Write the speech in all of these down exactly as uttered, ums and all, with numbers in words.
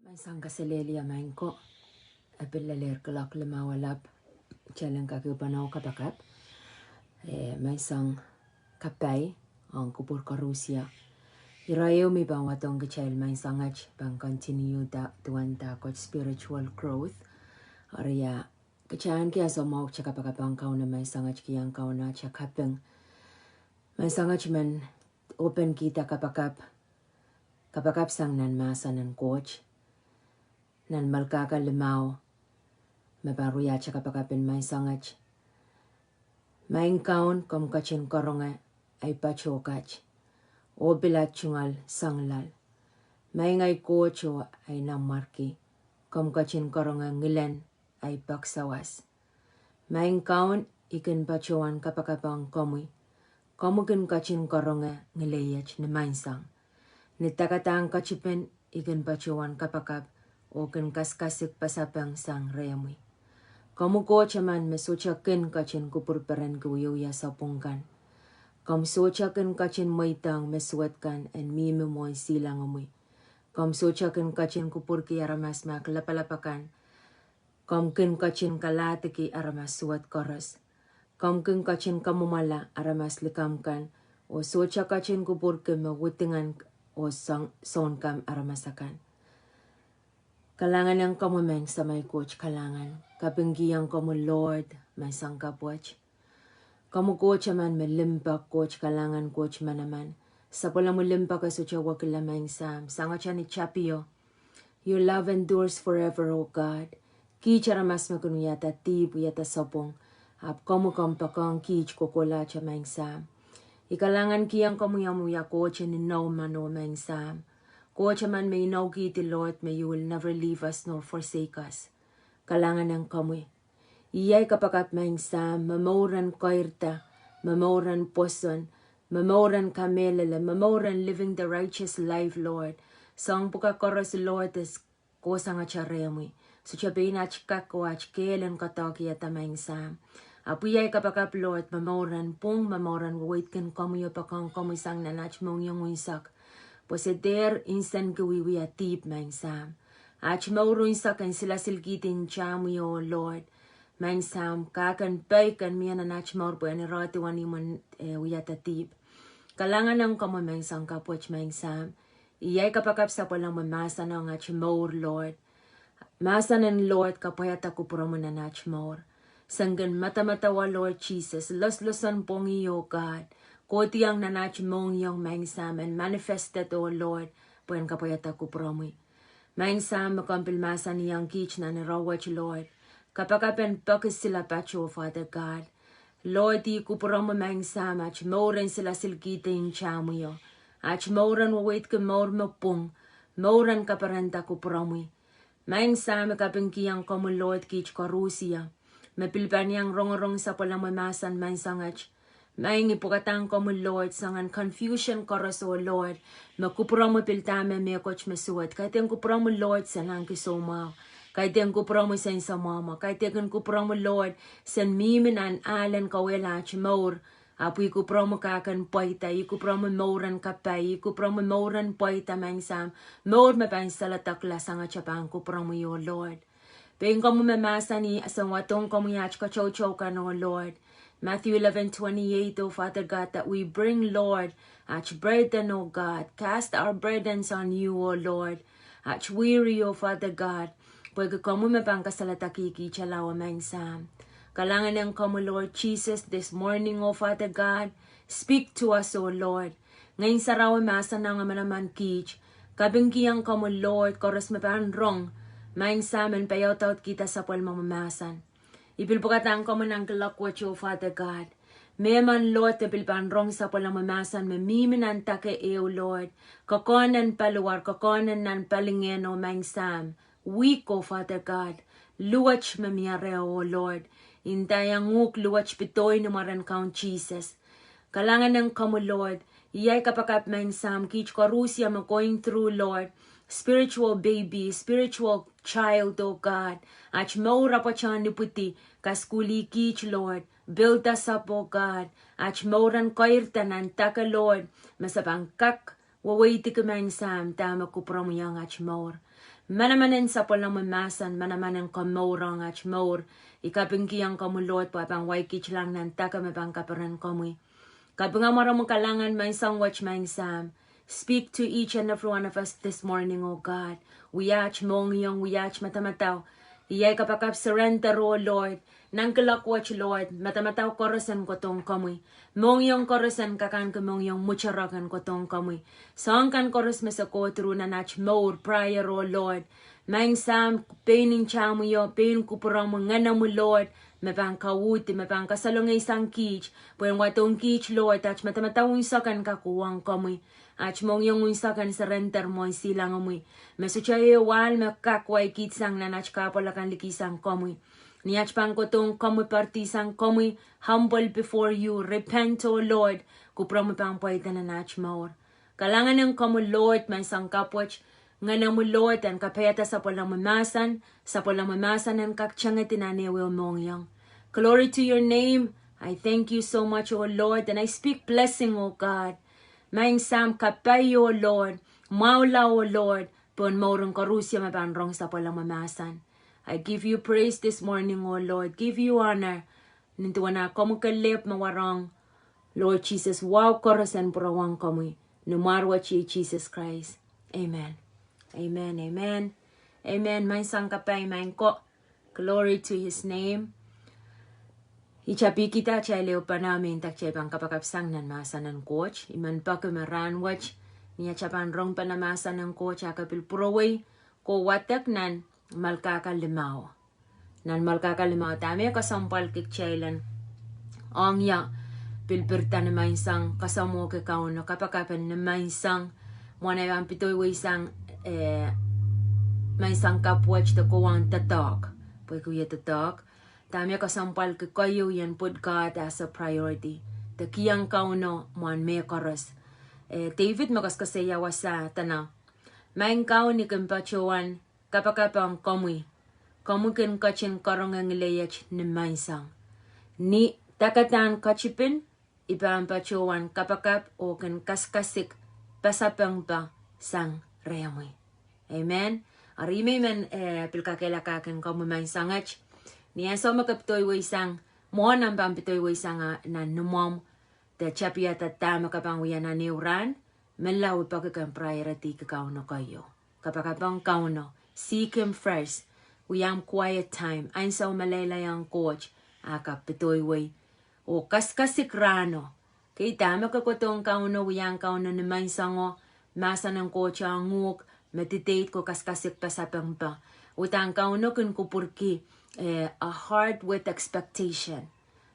Maing Sahm, kaselehlie maing ko, e pil lelehr kuloak limau elap, kitail en kak pahn kapakap. Eh, maing Sahm, kapai ong kupwur koaros. Ira ehu me pahn wadohng kitail maing Sahm, kitail pahn continue da, duwen da Koht spiritual growth. Eri ia, kitail ahneki ansou mwahu kitail kapakap ong Kauno maing Sahm, kitail kihong Kauno atail kaping. Maing Sahm, kitail men open kihda kapakap, kapakap sang nan mahsen en Koht. Nan Melkahka limau, me pahn wia atail kapakap en maing Sahm. Maing Kaun, komw ketin karonge ahi patoh kat, oh pil ahi tungoal sang loal. Maing ahi Koht oh ahi nanmwarki, komw ketin karonge ngilen ahi pak sawas. Maing Kaun, I kin patohwan kapakap ong komwi, komwi kin ketin karonge ngileiet ni maing Sahm. Ni dakadahn ketipin I kin patohwan kapakap oh kin kasikasik pasapeng sang rehmwi. Komwi Koht emen me sohte kin ketin kupwur perenki wiewia sapwung kan. Komw sohte kin ketin mweidohng me suwed kan en mihmi mwohn silangimwi. Komw sohte kin ketin kupwurki aramas me aklapalap akan. Komw kin ketin kalahdiki aramas suwed koaros. Komw kin ketin kamwomwala aramas likamw kan, oh sohte ketin kupwurki me widingen oh soun, sounkamw aramas akan. Kalahngan ong komwi maing Sahm ahi Koht kalahngan. Kapingkihong komwi Lord, maing Sahm kapwet. Komwi Koht emen me limpoak, Koht kalahngan, Koht manaman. Sapwellimomwi limpoak e sohte wekila maing Sahm, sangete ni tapio. Your love endures forever, O God. Kiht aramas me kin wiahda dihp, wiahda sapwung. Ahpw komwi komw poakohng kiht kohkohlahte maing Sahm. I kalahngankihong komwi omw wia Koht en inou meno maing Sahm. Koht emen me inoukihdi Lord me you will never leave us nor forsake us. Kalahngan ong komwi. Iei ahi kapakap maing Sahm, me mour en keirda, me mour en pwoson, me mour en kamehlele, me mour en living the righteous life, Lord. Soahng pwukat koaros, Lord, e kohsang atail rehmwi. Sohte pein aht kak oh aht kehl en koadoahkihda maing Sahm. Ahpw iei ahi kapakap Lord, me mour en pwung, me mour en weweidki komwi oh poakohng komwi sang nan aht mohngiong unsek. Pwe se dehr nsenki wiewia dihp maing Sahm. Aht mour unsek en silasilkihdi ntamwi, oh Lord. Maing Sahm, kak en peik en mie nan aht mour pwe en irehdi wenihmw en, eh, wiahda dihp. Kalahngan ong komwi maing Sahm kapwet maing Sahm. Iei ahi kapakap sapwellimomwi mahsen ong aht mour Lord. Mahsen en Lord kapwaiada kupwuromwi nan aht mour. Sangete madamadau Lord Jesus, loslosonpwongi oh God. Kohdiong nan aht mohngiong maing Sahm en manifested oh Lord, pwe en kapwaiada kupwuromwi. Maing Sahm me komw pil mahsanihong kiht nan ire wet Lord. Kapakap en peki silapat oh Father God. Lord, ih kupwuromwi maing Sahm aht mour en silasilkihdi ntamwio. Aht mour en weweidki mour me pwung. Mour en kaperenda kupwuromwi. Maing Sahm I kapingkihong komwi Lord kiht koaros me pil pahn iang rongorong sapwellimomwi mahsen maing Sahm. Maing I pwukadahng komwi Lord soangen confusion koaros oh Lord. Me kupwuromwi pil dahme mehkot me suwed. Kaidehn kupwuromwi Lord sen ahneki soumwahu. Kaidehn kupwuromwi sen samwamwa. Kaidehkin kupwuromwi Lord sen mihmi nan ahlen kauwehla aht mour. Ahpw ih kupwuromwi kak en pweida, ih kupwuromwi mour en kapai, ih kupwuromwi mour en pweida maing Sahm. Mour me pahn saledekla sangete pahn kupwuromwi oh Lord. Pein komwi me mahsanih, e sohte wadohng komwi aht katoutou kan oh Lord. Matthew eleven twenty-eight, oh Father God, that we bring Lord, aht burden oh God, cast our burdens on you oh Lord. Aht weary oh Father God, pwehki komwi me pahn kasaledekihkitailla oh maing Sahm. Kalahngan ong komwi Lord Jesus this morning oh Father God, speak to us oh Lord. Ngehn Sarawi mahsanihong manaman kiht. Kapingkihong komwi Lord koaros me pahn rong, maing Sahm en paiaudaudkihda sapwellimomwi mahsen. I pil pwukadahng komwi nan kuloak wet oh Father God. Mehmen Lord me pil pahn rong sapwellimomwi mahsen me mihmi nan dake ehu Lord. Kokohn en paliwar, kokohn en nan palingehn oh maing Sahm. Weak oh Father God. Luwet me mie reh oh Lord. I ndaiong uhk luwet pedoi ni mwaren Kaun Jesus. Kalahngan ong komwi Lord. Iei ahi kapakap maing Sahm kiht koaros me going through Lord. Spiritual baby, spiritual child oh God. Aht mour apwtehn ipwidi, kasukuhlih kiht Lord. Build us up oh God. Aht mour en keirda nan dake Lord. Me se pahn kak weweidki maing Sahm dahme kupwuromwi ong aht mour. Manaman en sapwellimomwi mahsen, manaman en komour ong at mour. I kapingkihong komwi Lord pwe pahn wai kiht lang nan dake me pahn kaperen komwi. Kaping amwail mwahu kalahngan maing Sahm wet, maing Sahm. Speak to each and every one of us this morning, oh God. Wia at mohngiong, wia at madamadau. Iei kapakap surrender, oh Lord. Nan kilok wet Lord, madamadau koaros en kohdohng komwi. Mohngiong koaros en kak ahneki mohngiong mwatorok en kohdohng komwi. Soahng kan koaros me se kohdo nan at mour, prayer, oh Lord. Maing Sahm, pein ntingdi, pein kupwuromwi, ngenemwi Lord, me pahn kauhdi, me pahn kasalongehsang kiht, pwehn wadohng kiht Lord, at madamadau unsek en kak uhwong komwi. At mohngiong unsek en surrender mwohn silangimwi. Me sohte ehu ahl me kak wai kiht sang nan at kahpwal akan likihsang komwi. Ni at pahn kohdohng komwi, poaridihsang komwi, humble before you, repent, oh Lord, kupwuromwi pahn pweida nan at mour. Kalahngan en komwi Lord, maing Sahm kapwet, ngenemwi Lord, en kapaiada sapwellimomwi mahsen, sapwellimomwi mahsen en kak tengedi nan ehuehu mohngiong. Glory to your name. I thank you so much, oh Lord, and I speak blessing, oh God. Maing Sahm kapai, oh Lord, mwahula, oh Lord, pohn mouren koarusie me pahn rong sapwellimomwi mahsen. I give you praise this morning, oh Lord. Give you honor. Nin duwen ah komwi kelehpw me warohng, Lord Jesus, wahu koaros en pwurowong komwi. Ni mwar wet iei Jesus Christ. Amen. Amen, amen. Amen. Maing Sahm kapai, maing ko. Glory to his name. I tapihkihda atail ehu panau me nda kitail pahn kapakap sang nan mahsen en Koht. I men peki me rahn wet, ni atail pahn rong pene mahsen en Koht, a ke pil pwurowei, ke wadek nan Melkahka limau. Nan Melkahka limau, dahme kesempwalki kitail en ong ie, pil pirida ni maing Sahm, kasamwohki Kauno, kapakapen ni maing Sahm, mwohn ei pahn pedoiweisang, eh, maing Sahm kapwet de kohwong doadoahk, pwehki wia doadoahk, dahme kesempwalki keieu ien put God as a priority. De kihong Kauno mwohn mehkoaros. Koaros. Eh, David me koasoakoasoia wasa dene, Maing Kaun, I kin patohwan kapakap ong komwi. Komwi kin ketin karongehng ngileiet ni maing Sahm. Ni dakadahn ketipin, I pahn patohwan kapakap oh kin kasikasik pasapengpe sang rehmwi. Amen. Eri I men, eh, pil kakehlakahkin komwi maing Sahm wet. Ni ansou me ke pedoiweisang, mwohn ahmw pahn pedoiweisang ah nan imwomw, de tapihada dahme ke pahn wia nan ehu rahn, menlau I peki ke en priority ki Kauno keieu. Kapakap ong Kauno. Seek him first. Wia ahmw quiet time. Ansou me lelohng Koht, a ke pedoiwei oh kasikasik rahno. Kei dahme ke kohdohng Kauno, wia Kauno ni maing Sahm o, mahsen en Koht ong uhk, meditate, ke kasikasik pasapengpe. Udahn Kauno kin kupwurki, eh, a heart with expectation.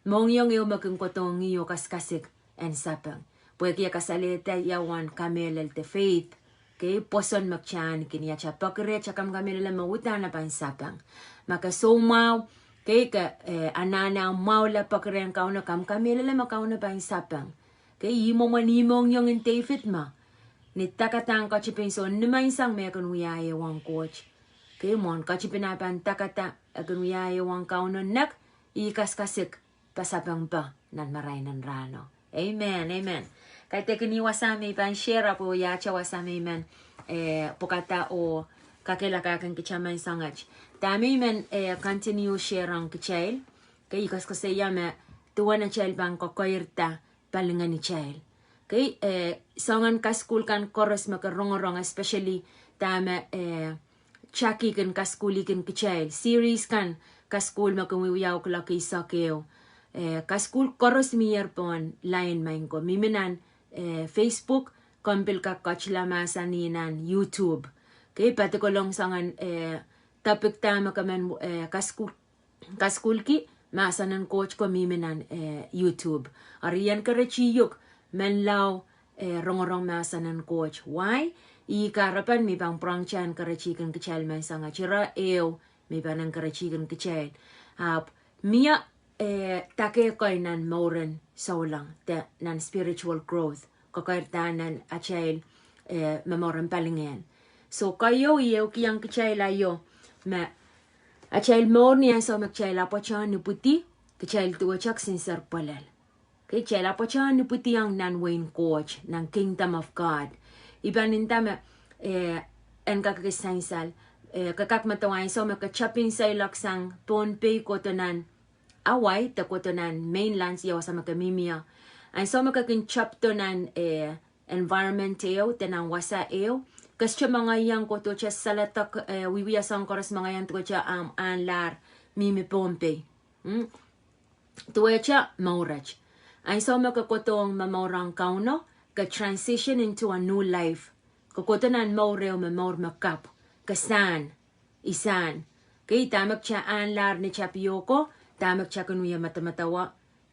Mohngiong ehu me kin kohdohng ih oh kasikasik en sapeng. Pwehki e kasalehda ia uwen kamehlel de faith. Kei pwoson me kitail ahneki ni atail peki reh, atail kamkamehlele me udahn e pahn sapeng. Ma ke soumwahu, kei ke, eh, anahne mwahula peki rehn Kauno, kamkamehlele me Kauno pahn sapeng. Kei ih mwomwen ih mohngiong en David me, ni dakadahn ketipin, soh, ni maing Sahm me e kin wia ehu ong Koht. Kei mwohn ketipin ah pahn dakada, e kin wia ehu ong Kauno, nek ih kasikasik pasapengpe nan marain en rahno. Amen, amen. Kaidehkin ih wasa me I pahn share, ahpw iei atail wasa me I men, eh, pwukada oh kakehlakahkin kitail maing Sahm wet. Dahme I men, eh, continue share ong kitail. Kei I koasoakoasoia me duwen atail pahn kokoirda palingehn atail. Kei, eh, soangen kasukuhl kan koaros me ke rongorong, especially dahme, eh, Jackie kin kasukuhlihkin kitail. Series kan kasukuhl me kin wiewia oh kuloak eisek ehu. Eh, kasukuhl koaros mier pohn line maing ko. Mihmi nan, eh, Facebook, komw pil kak ketila mahsanih nan YouTube. Kei padikolong soangen, eh, topic dahme ke men, eh, kasukuhl kasukuhlki mahsen en Koht ko mihmi nan, eh, YouTube. Eri I en keretihiuk, menlau, eh, rongorong mahsen en Koht. Why? Ih kahrepen me I pahn pwurehng kitail en keretihkin kitail maing Sahm wet, ira ehu me I pahn en keretihkin kitail. Ahpw mie, eh, dake kei nan mouren souleng, de nan spiritual growth. Kokoirda nan atail, eh, momour en palingehn. Soh, keieu I ehukihong kitail aio, me atail mour ni ansou me kitail apwoatehng ni pwidi, kitail duwehte kisin serpwelel. Kei, kitail apwoatehng ni pwidi ong nan wehin Koht, nan kingdom of God. I pahn nda me, eh, en kak kis sansal, eh, ke kak medewe ansou me ke tepin seiloak sang Pohnpei kohdo nan Hawaii de kohdo nan mainland, ia wasa me ke mihmi ie. Ansou me ke kin tepdo nan, eh, environment ehu de nan wasa ehu, ke sohte mengeiong kohdohte saledek, eh, wiewia soang koaros mengeiong duwehte ahn, ahnlahr mihmi Pohnpei. Mm. Duwehte mour et. Ansou me ke kohdohng momour ong Kauno, ke transition into a new life. Ke kohdo nan mour ehu me mour me kapw. Ke sahn, i sahn. Kei, dahme kitail ahnlahr ni tapio ko, dahme kitail kin wie medemedewe,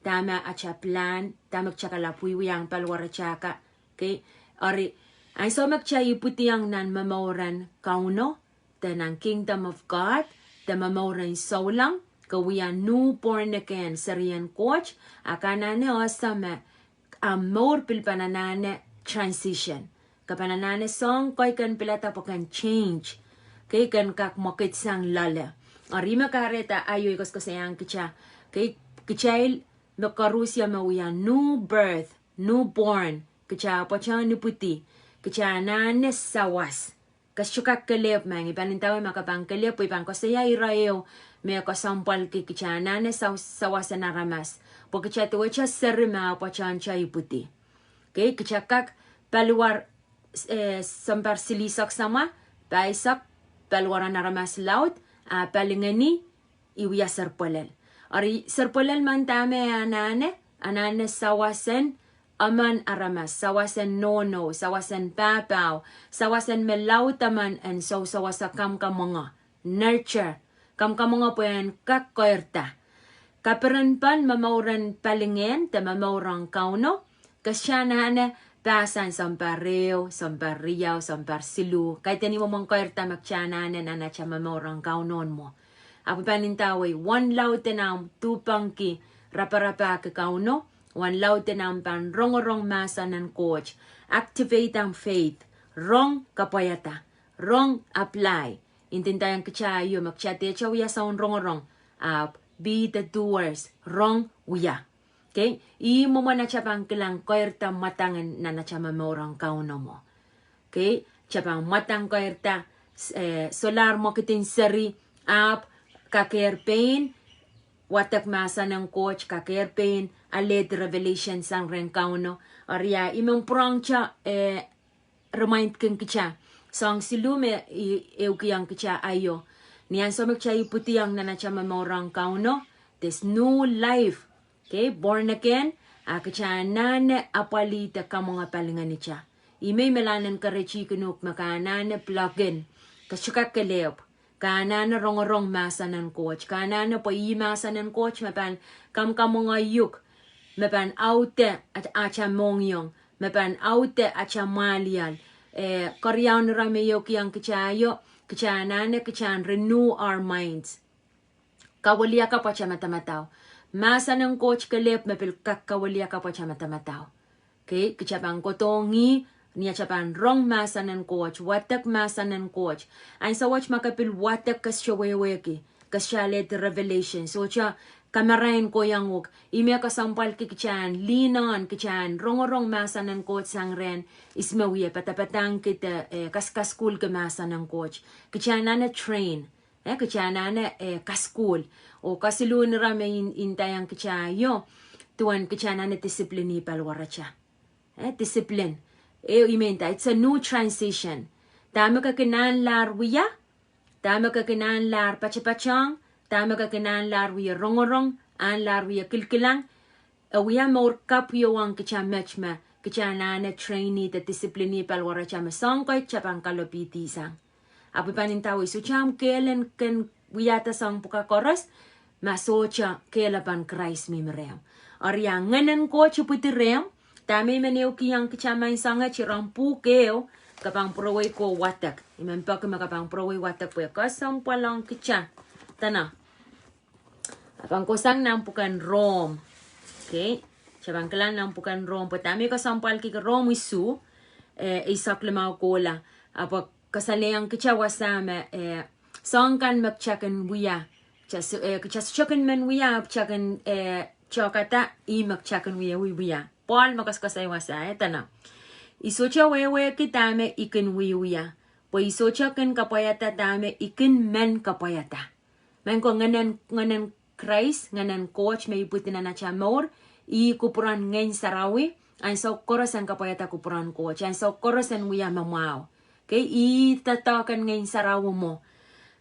dahme atail plan, dahme kitail kalap wiewia ong paliwaratail ka. Kei, eri, ansou me kitail ipwidiong nan momour en Kauno, de nan Kingdom of God, de momour en souleng, ke wia new born again, serien Koht, a ke anahne ese me ahmw mour pil pahn anahne transition. Ke pahn anahne soang kei ken pilada pwe ken change. Kei, ken kak mwekid sang loale. Eri me kahrehda aio I koasoakoasoiahng kitail. Kei, kitail me koaros me wia new birth, new born, kitail pahn ipwidi, kitail anahne sawas. Ke sohte kak kelehpw, ma I pahn ndawei ma ke pahn kelehpw, pwe I pahn koasoia ire ehu me kesempwalki kitail anahne saw-, sawas en aramas. Pwe kitail duwehte seri me pahn ipwidi. Kei, kitail kak paliwar, eh, sounpar silihsek samwa, pahisek, paliwar en aramas laud, a palingehni, I wia serpwelel. Eri serpwelel men dahme e anahne, anahne sawas en emen aramas, sawas en nohno, sawas en pahpao, sawas en me laud emen en sou-, sawas en kamwkamwenge, nurture, kamwkamwenge pwe en kak keirda. Kaperen pahn momour en palingehn de momour ong Kauno, ke sohte anahne pahsan sounpar ehu, sounpar riau, sounpar siluh. Kaidehn I mwomwen keirda me kitail anahne nan atail momour ong Kauno mwo. Ahpw I pahn ndawei, wen laud en ahmw duhpangki raparapahki Kauno, wen laud en ahmw pahn rongorong mahsen en Koht, activate ahmw faith, rong kapwaiada, rong apply. I ndinda ong kitail aio me kitail dehte wia soun rongorong, ahpw be the doers, rong wia. Kei, ih mwomwen atail pahn kilang keirda mwadang en nan atail momour ong Kauno mwo. Kei, atail pahn mwadang keirda, s-, eh, solahr mwekid en seri, ahpw kakehr pein wadek mahsen en Koht, kakehr pein alehdi revelation sang rehn Kauno. Eri ia, I men pwurehng kitail, eh, remind kin kitail. Soang siluh me I ehukihong kitail aio. Ni ansou me kitail ipwidiong nan atail momour ong Kauno, this new life. Kei, born again, a kitail anahne apwalih de kamwenge palingehn kitail. I men, I men anahne encourage-i kin uhk me ke anahne plug in. Ke sohte kak kelehpw. Ke anahne rongorong mahsen en Koht. Ke anahne pwe ih mahsen en Koht me pahn kamwkamwenge uhk, me pahn aude at-, atail mohngiong, me pahn aude atail mwahliel. Eh, keriaun ire me I ehukihong kitail aio, kitail anahne, kitail en renew our minds. Kawiliakapw atail madamadau. Mahsen en Koht kelehpw me pil kak kawiliakapw atail madamadau. Kei, kitail pahn kohdohng ih, ni atail pahn rong mahsen en Koht, wadek mahsen en Koht. Ansou wet ma ke pil wadek ke sohte wehwehki, ke sohte alehdi revelation, sohte kamarain kohiong uhk, ih me kesempwalki kitail en lean on, kitail en rongorong mahsen en Koht sang rehn ihs me wie padapadahngki de, eh, kaskasukuhlki mahsen en Koht. Kitail anahne train. Eh, kitail anahne, eh, kasukuhl. Oh kesiluhn ire me I, I ndaiong kitail aio, duwen kitail anahne discipline-i paliwaratail. Eh, discipline. Eh, I men nda, it's a new transition. Dahme ke kin ahnlahr wia, dahme ke kin ahnlahr patopatohng, dahme ke kin ahnlahr wie rongorong, ahnlahr wie kilkilang, e wia mour kapw ieu ong kitail met me kitail anahne train-i de discipline-i paliwaratail me soang kei kitail pahn kalopihdi sang. Ahpw I pahn ndawei, sohte ahmw kehl en kin wiahda soang pwukat koaros ma sohte kehlepen Krais mihmi rehmw. Eri a Ngehn en Koht ipwidi rehmw, dahme I men ehukihong kitail maing soang, e ti rong pwuhk ehu, ke pahn pwurowei ko wadek. I men peki me ke pahn pwurowei wadek pwe kesempwal ong kitail. Dene, a pahn kohsang nan pwuken Rom. Kei, kitail pahn kilang nan pwuken Rom, pwe dahme kesempwalki, Rom isuh, eh, eisek limau kohla. Ahpw e kasalehiong kitail wasa me, eh, soang kan me kitail kin wia. Kitail s-, eh, kitail sohte kin men wia, ahpw kitail kin, eh, tehkada ih me kitail kin wie, wiewia. Pohl me koasoakoasoi wasa, eh, dene, I sohte wehwehki dahme I kin wiewia, Pwe I sohte kin kapwaiada dahme I kin men kapwaiada. Maing ko, ngehnen, ngehnen Krais, ngehnen Koht me ipwidi nan atail mour, ih kupwuren Ngehn Sarawi, ansou koaros en kapwaiada kupwuren Koht, ansou koaros en wia me mwahu. Okay, ih doadoahk en Ngehn Sarawi mwo.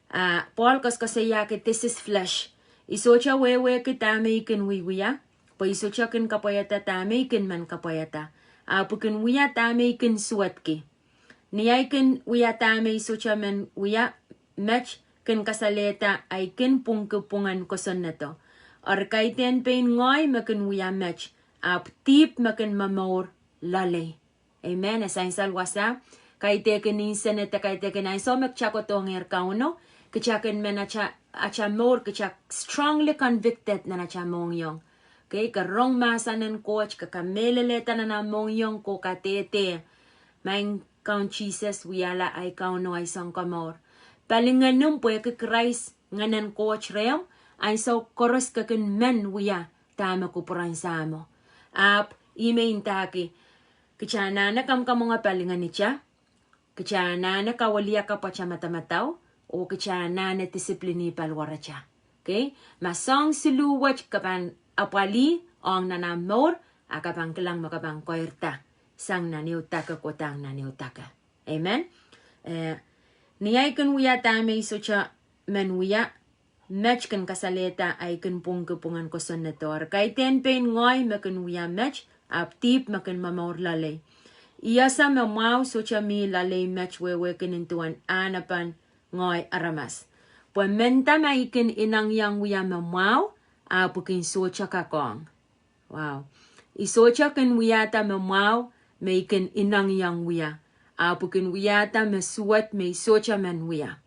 Ah, Pohl koasokoasoiahki, this is flesh. I sohte wehwehki dahme I kin wiewia, pwe I sohte kin kapwaiada dahme I kin men kapwaiada. Ahpw I kin wia dahme I kin suwedki. Ni ahi kin wia dahme I sohte men wia, met kin kasalehda ahi kin pwungki pwungen kosonnedo. Eri kaidehn pein ngehi me kin wia met, ahpw dihp me kin momour loalei. Amen. E sansal wasa, kaidehkin insenede, kaidehkin ansou me kita kohdohngehr Kauno, kita kin men atail, atail mour kita strongly convicted nan atail mohngiong. Okay, ke rong mahsen en Koht, ke kamehlelehda nan atail mohngiong, ke kadehde, Maing Kaun Sises, wiahla ahi Kauno, ahi Sounkomour. Palingenim pwehki Krais, ngehnen Koht rehmw, ansou koaros ke kin men wia dahme kupwuren Sahmo. Ahpw ih me I ndahki, kita anahne kamwkamwenge palingehn kita, kita anahne kawiliakapw atail madamadau, oh kita anahne discipline paliwarata. Okay? Ma soahng siluh wet ke pahn apwalih ong nan ahmw mour, a ke pahn kilang me ke pahn keirda sang nan ehu dake, kodahng nan ehu dake. Amen. Eh, ni ahi kin wia dahme I sohte men wia, met kin kasalehda ahi kin pwungki pwungen kosonnedo. Eri kaidehn pein ngehi me kin wia met, ahpw dihp me kin momour loalei. I ese me mwahu sohte mi loalei met wehwehki nin duwen ahnepen ngehi aramas. Pwe menda ma I kin inengieng wia me mwahu, ahpw I kin sohte kak ong. Wow. I sohte kin wiahda me mwahu me I kin inengieng wia, ahpw I kin wiahda me suwed me I sohte men wia.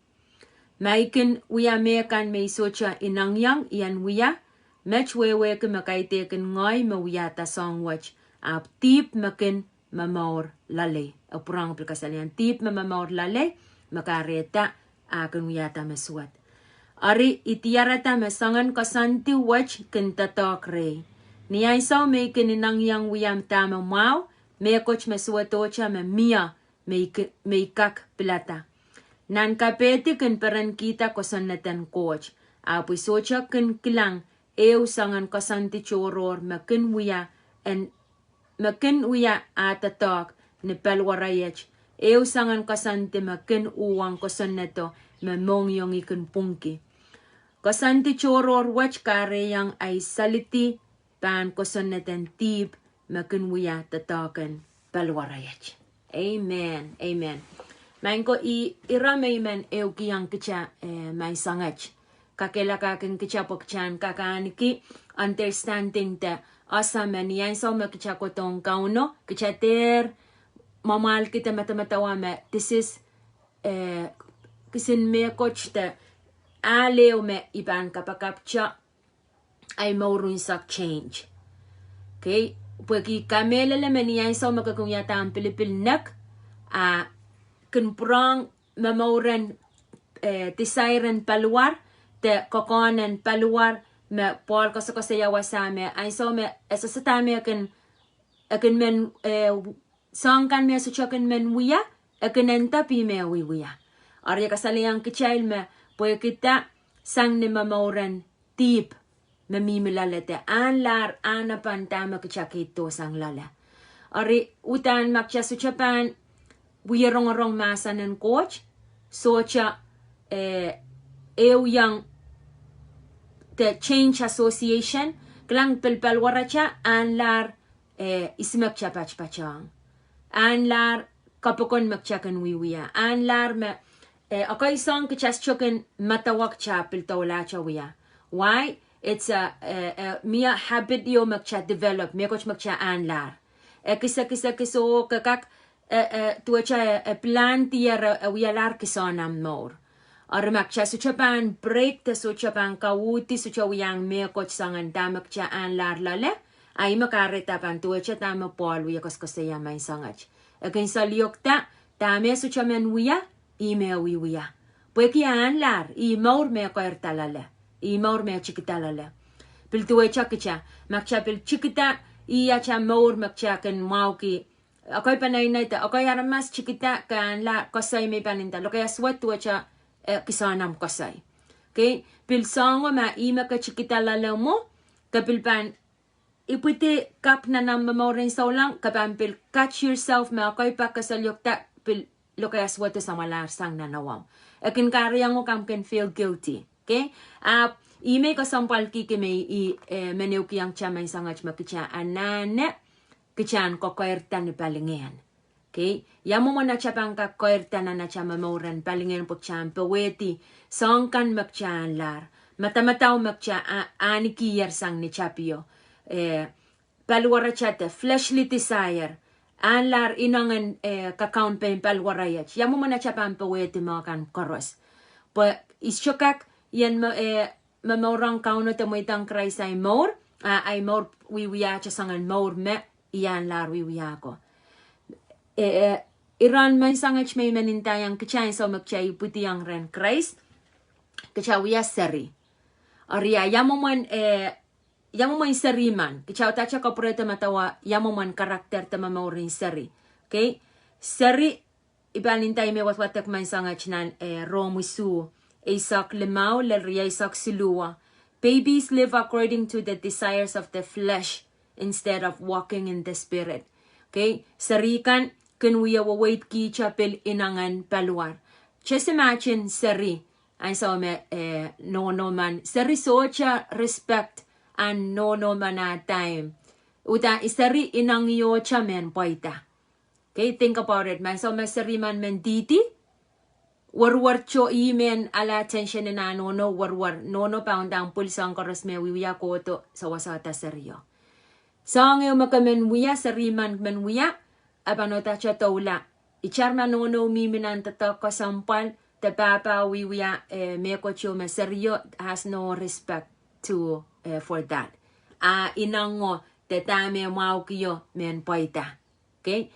Ma I kin wia mehkan me I sohte inengieng I en wia, met wehwehki me kaidehkin ngehi me wiahda soahng wet, ahpw dihp me kin momour loalei. E pwurehng pil kasalehiong dihp me momour loalei, me kahrehda a kin wiahda me suwed. Eri I diarada me soangen koasoandi wet kin doadoahk rehi. Ni ansou me I kin inengieng wia dahme mwahu, mehkot me suwedohte me mie me I ki-, me I kak pilada. Nan kapehdi kin perenkihda kosonneden Koht, ahpw I sohte kin kilang ehu soangen koasoandi tohrohr me kin wia en me kin wia ah doadoahk ni paliwaraiet, ehu soangen koasoandi me kin uhwong kosonnedo me mohngiongi kin pwungki. Koasoandi tohrohr wet kahrehiong ahi salidi pahn kosonneden dihp me kin wia doadoahk en paliwaraiet. Amen. Amen. Maing ko, ih ira me I men ehukihong kita, eh, maing sangete. Kakehlakahkin kita pwe kita en kak ahneki understanding de ese me ni ansou me kita kohdohng Kauno, kita dehr mwamwahlkihda madamadau me this is, eh, kisin mehkot de ahl ehu me I pahn kapakapte ahi mour unsek change. Okay, pwehki kamehlele me ni ansou me ke kin wiahda ahmw pilipil nek, a kin pwurehng momouren, eh, desire en paliwar, de kokohn en paliwar, me Pohl koasokoasoia wasa me ansou me e sehse dahme e kin, e kin men, eh, soahng kan me e sohte kin men wia, e kin nda pwe ih me wiewia. Eri e kasalehiong kitail me pwehkihda sang ni momouren dihp me mihmi loale de ahnlahr, ahnepen dahme kita kihdo sang loale. Eri uhdahn ma kita sohte pahn wie rongorong mahsen en Koht, sohte, eh, ehuiong de change association, kilang pil paliwarata ahnlahr, eh, ihs me kita patpatohng. Ahnlahr kapokon me kita kin wiewia. Ahnlahr me, eh, ekei soahng kita sohte kin medewe kita pil doulahte wia. Why? It's a, eh, eh, mie habit ieu me kita develop, mehkot me kita ahnlahr. E kis, e kis, e kis, oh, ke kak, eh, eh, duwehte, eh, eh, plan dier, eh, wialahr kis nan ahmw mour. Eri ma kita sohte pahn break de sohte pahn kauhdi, sohte wiahiong mehkot soangen dahme kita ahnlahr loale, a ih me kahrehda pahn duwehte dahme Pohl wie koasokoasoia maing sangete. E kin saliokda, dahme e sohte men wia, ih me wiewia. Pwehki e ahnlahr, ih mour me keirda loale, ih mour me tikida loale. Pil duwehte kita, ma kita pil tikida, ih atail mour me kita kin mwahuki, Ekei pahn inoide, ekei aramas tikida ke anahne koasoi me I pahn nda, lokaia suwed duwehte, eh, kisoanamw koasoi. Okay? Pil soangen ma ih me ke tikida loale mwo, ke pil pahn ipwidi kapw nan omw momour en souleng, ke pahn pil catch yourself me ekei pak ke solahr iohkda pil lokaia suwed samwalahr sang nan omw. E kin kahrehiong uhk omw kin feel guilty. Okay? Ahpw ih me I kesempwalkihki me I, eh, men ehukiong kitail menseng wet me kitail anahne kitail en kokoirda ni palingehn. Okay? Ia mwomwen atail pahn kak koirda nan atail momour en palingehn pwe kitail en powehdi soahng kan me kitail anahnehr, madamadau me kitail a-, ahnikihier sang ni tapio. Eh, paliwaratail de fleshly desire, anahnehr inengen, eh, kakaun pein paliwaraiet. Ia mwomwen atail pahn powehdi mehkan koaros. Pwe I sohte kak ien me, eh, momourong Kauno de mweidohng Krais ahi mour, a, ahi mour wiewia te soangen mour me I anahnehr wiewia ko. Eh, eh, iren menseng wet me I men ndaiong kitail ansou me kitail ipwidiong rehn Krais, kitail wia seri. Eri ia mwomwen, eh, ia mwomwen seri men, kitail uhdahte kapwurehda madawa ia mwomwen character de momour en seri. Okay? Seri, I pahn nda ih me wadwadek menseng wet nan, eh, Rom isuh, eisek limau lel rieisek siluh. Babies live according to the desires of the flesh instead of walking in the spirit. Okay? Seri kan kin wie weweidkihte pil inengen paliwar. Just imagine seri, ansou me, eh, nohno men, seri sohte respect ahn nohno men ah time. Uhdahn seri inengiehte mehn pweida. Okay, think about it. Ansou me seri men mendihdi, werwer to ih mehn ale attention en ah nohno, werwer, nohno pahn ndahng pwil soahng koaros me wiewia kohdo, sewesehda serio. Soahng ehu me ke men wia, seri men men wia, e pahn uhdahte doula. Itar ma nohno mihmi nan doadoahk kesempwal, de pahpa wiewia, eh, mehkot ieu me serio has no respect to, eh, for that. A inengo, de dahme mwahukiho mehn pweida. Okay?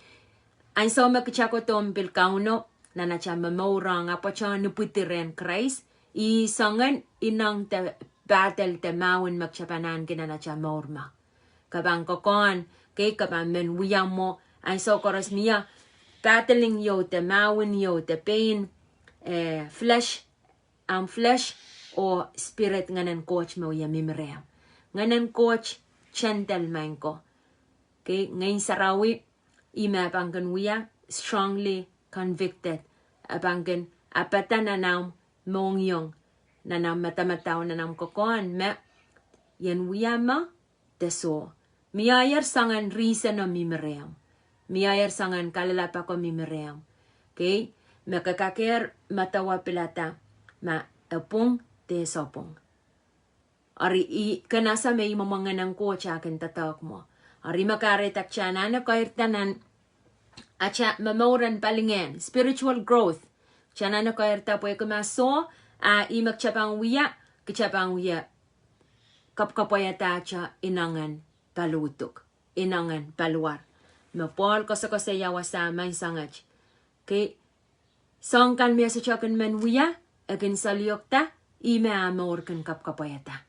Ansou me kitail kohdohng pil Kauno, nan atail momourong, a patohwan ipwidi rehn Krais, ih soangen ineng de battle de mahwen me kitail pahn ahneki nan atail mour mwo. Ke pahn kokohn, okay, ke pahn men wia mwo, ansou koaros mie battling ieu de mahwen ieu de pein, eh, flesh, omw flesh, oh spirit, Ngehnen Koht me wie mihmi rehmw. Ngehnen Koht gentle maing ko. Okay, Ngehn Sarawi, ih me e pahn kin wia strongly convicted. E pahn kin apada nan omw mohngiong, nan omw madamadau, nan omw kokohn me ien wia mwo de soh. Mie soangen reason o mihmi rehmw. Mie soangen kalelapak o mihmi rehmw. Okay? Me ke kakehr madawa pilada ma e pwung de e soh pwung. Eri I kin ese me ih mwomwen Ngehnen Koht a kin doadoahk mwo. Eri me kahrehda kitail anahne koirda nan atail momour en palingehn, spiritual growth. Kitail anahne koirda pwehki ma soh, a ih me kitail pahn wia, kitail pahn wia kapwkapwaiada atail inengen paliuduk, inengen paliwar. Me Pohl koasokoasoia wasa menseng wet. Okay, soahng kan me e sohte kin men wia, e kin solahr iohkda, ih me ah mour kin kapwkapwaiada.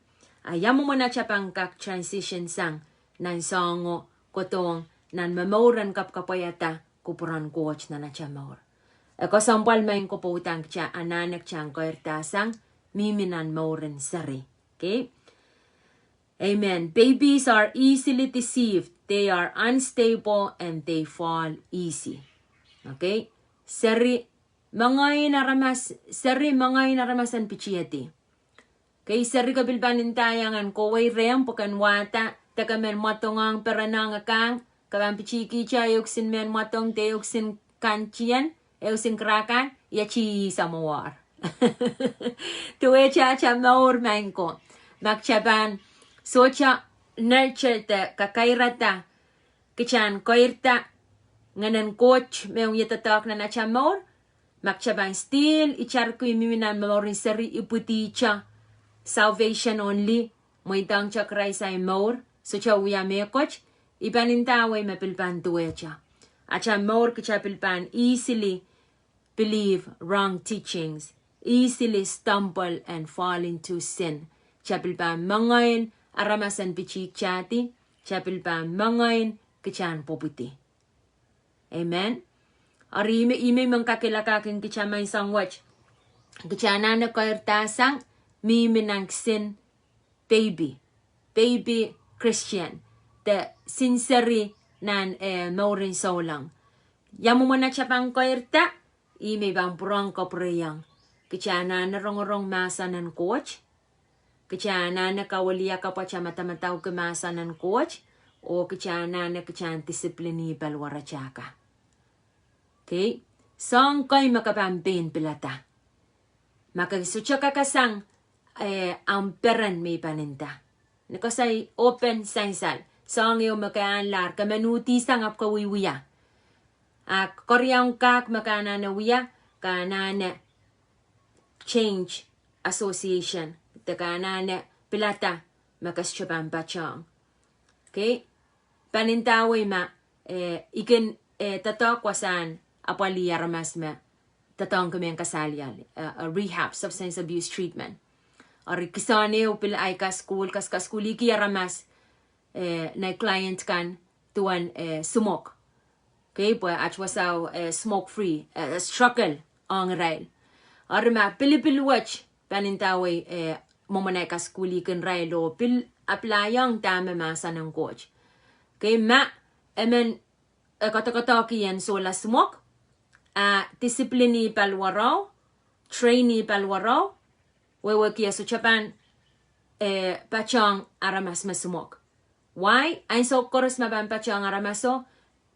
A ia mwomwen atail pahn kak transition sang nan soahngo kohdohng nan momour en kapwkapwaiada kupwuren Koht nan atail mour. E kesempwal maing ko pwe uhdahn kitail anahne kitail koirda sang, mihmi nan mour en seri. Okay? Amen. Babies are easily deceived. They are unstable and they fall easy. Okay? Seri, mengein aramas, seri mengein aramas en pitihedi. Okay, seri ke pil pahn ndaiong en kohwei rehmw pwe ken wahda, de ke men mwadongohng, perenohng ekang, ke pahn pitihkihte ehu kisin mehn mwadong de ehu kisin kantien, ehu kisin karakan, ia ti samwor. Duwehte atail mour maing ko. Ma kitail pahn sohte nurture de kakairada kitail en koirda Ngehnen Koht me e wia doadoahk nan atail mour, ma kitail pahn still itarki mihmi nan momour en seri ipwidihte salvation only, mweidohngte Krais ahi mour, sohte wia mehkot, I pahn ndawei me pil pahn duwehte. Atail mour kitail pil pahn easily believe wrong teachings, easily stumble and fall into sin. Kitail pil pahn mengein aramas en pitihkihdi, kitail pil pahn mengein kitail en pwopwidi. Amen. Eri ihme, ihme I men kakehlakahkin kitail menseng wet. Kitail anahne keirda sang mihmi nan kisin baby, baby Christian, de sinseri nan, eh, mouren souleng. Ia mwomwen atail pahn keirda, ihme I pahn pwurehng kapwureiong. Kitail anahne rongorong mahsen en Koht. Kitail anahne kawiliakapwata madamadauki mahsen en Koht. Oh kitail anahne kitail en discipline-i paliwaratail akan. Okay? Soahng kei me ke pahn pein pilada. Ma ke sohte kakasang, eh, ahmw peren me I pahn nda. Ni koasoi open sansal. Soahng ehu me ke ahnlahr, ke men uhdisang ahpw ke wiewia. A keriaun kak me ke anahne wia, ke anahne change association. De ke anahne pilada me ke sohte pahn patohng. Okay? Pahn ndawei ma, eh, I kin, eh, doadoahk wasahn apwalih aramas me doadoahngki mehn kasalial, eh, eh, rehab, substance abuse treatment. Eri kisehn ehu pil ahi kasukuhl, kas-, kasukuhlihki aramas, eh, nei client kan duwen, eh, smoke. Okay, pwe at wasao, eh, smoke free, eh, struggle ong irail. Eri ma pilipil wet pahn ndawei, eh, mwomwen ahi kasukuhlihkin irail oh pil apply-ong dahme mahsen en Koht. Okay, ma emen, eh, koadokoadoahki en sohla smoke, a discipline-i paliwaro, train-i paliwaro, wehwehki e sohte pahn, eh, patohng aramas me smoke. Why? Ansou koaros me pahn patohng aramaso,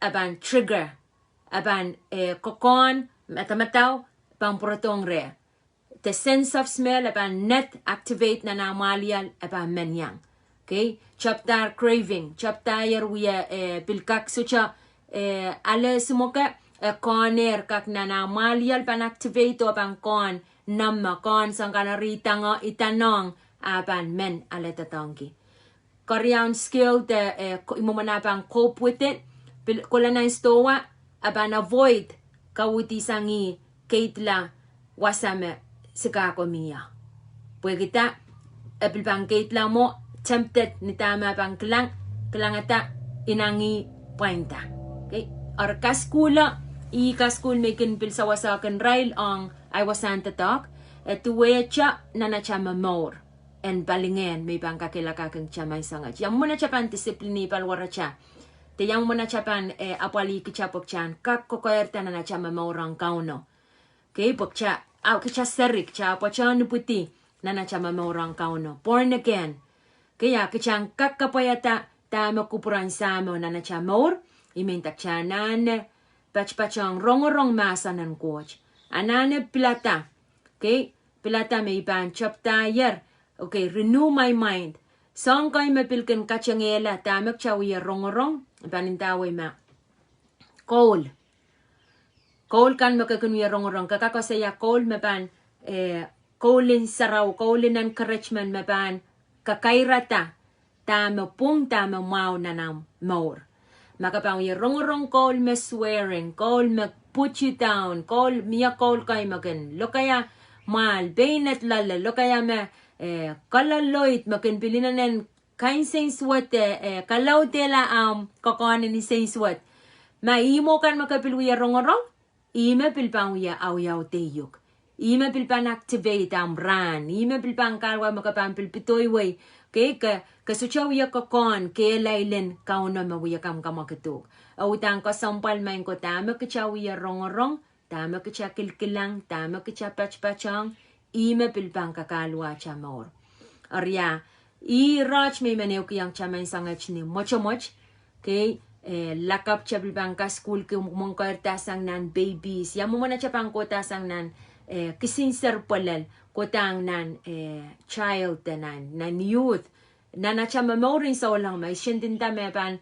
e pahn trigger, e pahn, eh, kokohn, madamadau pahn pwurodohng reh. The sense of smell, e pahn ned activate nan ah mwahliel, e pahn men iang. Okay? Tepda craving, tepda ier wie, eh, pil kak sohte, eh, ale smoke, eh, koahngehr kak nan ah mwahliel pahn activate oh pahn koahngehr, nan me koahngehr soangen kan eri idango, idanong, a pahn men ale doadoahngki. Keriaun skill de, eh, ko-, mwomwen ah pahn cope with it, pil kohla nan sidohwa, a pahn avoid kauhdi sang ih keidla wasa me Chicago mie. Pwehki dah, e pil pahn keidla mwo tempted ni dahme e pahn kilang, kilangada inangih pwainda. Okay? Eri kasukuhlo, ih kasukuhl me I kin pil sewese kin irail ong ahi wasahn doadoahk, e duwehte nan atail momour en palingehn me I pahn kakehlakahkin kitail menseng wet. Ia mwomwen atail pahn discipline-i paliwaratail. De ia mwomwen atail pahn, eh, apwalih kitail pwe kitail en kak kokeirda nan atail momour ong Kauno. Okay, pwe kitail, ah, kitail seri, kitail patohwan ipwidi nan atail momour ong Kauno. Born again. Okay, a kitail en kak kapwaiada dahme kupwuren Sahmo nan atail mour, ih me nda kitail anahne patpatohng rongorong mahsen en Koht. Anahne pilada. Okay, pilada me I pahn tepda ier. Okay, renew my mind. Soahng kei me pil kin katengehla dahme kitail wie rongorong, I pahn ndawei ma koul. Koul kan me ke kin wie rongorong, ke kak koasoia koul me pahn, eh, koul en sarawi, koul en encouragement me pahn kakairada dahme pwung, dahme mwahu nan ahmw mour. Ma ke pahn wie rongorong koul me swearing, koul me put you down, koul, mie koul kei me kin lokaia mwahl, pein et loale, lokaia me, eh, kaloaloid, me kin pil inenen kain sensuwed, eh, kalaudehla ahmw kokohn en sensuwed. Ma ihmwo kan me ke pil wie rongorong, ihme pil pahn wie audaudei uhk. Ihme pil pahn activate ahmw rahn. Ihme pil pahn kahluwa me ke pahn pil pidoiwei. Ke, ke, ke sohte wie kokohn kehlail en Kauno me wie kamwkamwakid uhk. E uhdahn kesempwal maing ko dahme kitail wie rongorong, dahme kitail kilkilang, dahme kitail patpatohng, ihme pil pahn kakahluwa atail mour. Eri ia, ih irair me I men ehukihong kitail menseng wet ni mwotomwot. Okay, eh, lakapw kitail pil pahn kasukuhlki mwomwen keirda sang nan babies. Ia mwomwen atail pahn kohda sang nan, eh, kisin serpwelel, kohdahng nan, eh, child, nan, nan youth. Nan atail momour en souleng, ma I sendinda me pahn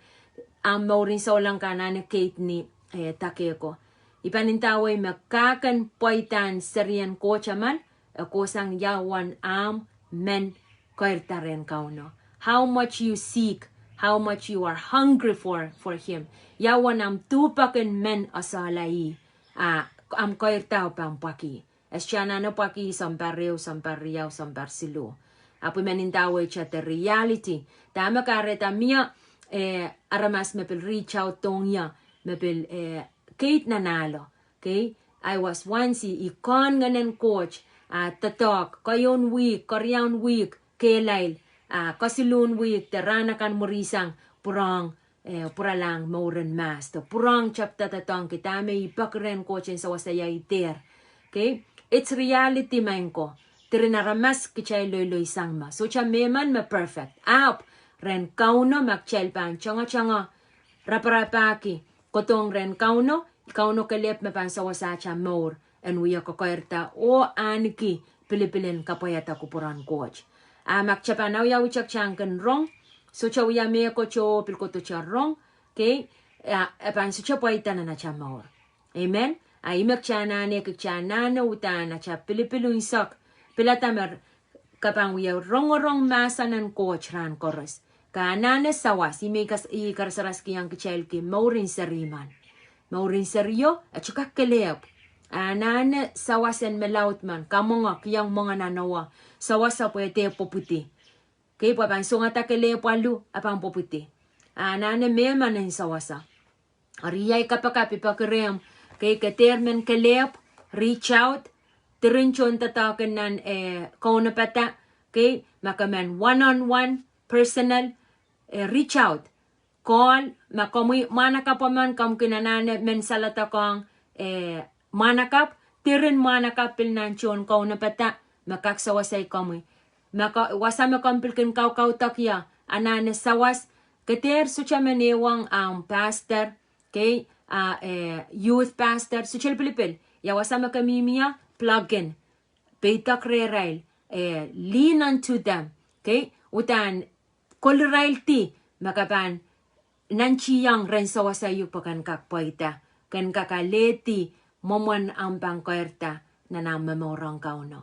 ahmw mour en souleng ke anahne keid ni, eh, dake ko. I pahn ndawei me ke kin pweidahn serien Koht emen, e kohsang ia uwen ahmw men keirda rehn Kauno. How much you seek, how much you are hungry for, for him. Ia uwen ahmw duhpek en men esehla ih, a ahmw keirdao pahn pwakih. E sohte anahne pwakih sounpar ehu, sounpar riau, sounpar siluh. Ahpw I men ndawehte the reality. Dahme kahrehda mie, eh, aramas me pil reach out ong ie, me pil, eh, keid nan ahlo. Okay? I was once, i, i kehn ngehnen Koht, a doadoahk, keieun wihk, keriaun wihk, kehlail, a kesiluhn wihk, de rahn akan mwuri sang, pwurehng, eh, pwuralahng mouren mahs, de pwurehng tepda doadoahngki dahme i peki rehn Koht en sewese ie dehr. Okay? It's reality, maing ko. Diren aramas kitail loiloisang me sohte mehmen me perfect. Ahpw rehn Kauno ma kitail pahn tangatanga raparapahki kohdohng rehn Kauno, Kauno kelehpw me pahn sewese atail mour en wia kokoirda oh ahneki pilipil en kapwaiada kupwuren Koht. A ma kitail pahn awiawihte kitail kin rong, sohte wia mehkot oh pil kohdohte rong, okay, a, e pahn sohte pweida nan atail mour. Amen. A ih me kitail anahne, kitail anahne uhdahn atail pilipil unsek, pilada me re, ke pahn wia rongorong mahsen en Koht rahn koaros. Ke anahne sawas, ih me i kas-, i karasaraskihong kitail ki mouren serimen. Mouren serio, e sohte kak kelehpw. A anahne sawas en me laud men, kamwenge, kihong mwenge nan owa, sewese pwe e dehr pwopwidi. Okay, pwe pahn songada kelehpw alu, a pahn pwopwidi. A anahne mehmen en sewese. Eri ahi kapakap, I peki rehmw, okay, ke dehr men kelehpw, reach out, diren tohn doadoahk en nan, eh, kaunopada, okay, ma ke men one on one, personal, eh, reach out. Call, ma komwi mwahnakapw emen komw kin anahne men saledekong, eh, mwahnakapw, diren mwahnakapw pil nan tohn kaunopada, me kak sewese komwi. Ma ke, wasa me komw pil kin kaukaudohng ie, anahne sawas, ke dehr sohte men ehuong ahmw pastor, okay, a, eh, youth pastor, sohte lipilipil. Ia wasa me ke mihmi ie, plug in. Peidek rehrail, eh, lean unto them. Okay, uhdahn koliraildi me ke pahn nantihong rehn sewese uhk pwe ken kak pweida, ken kak alehdi mwomwen ahmw pahn koirda nan ahmw momour ong Kauno.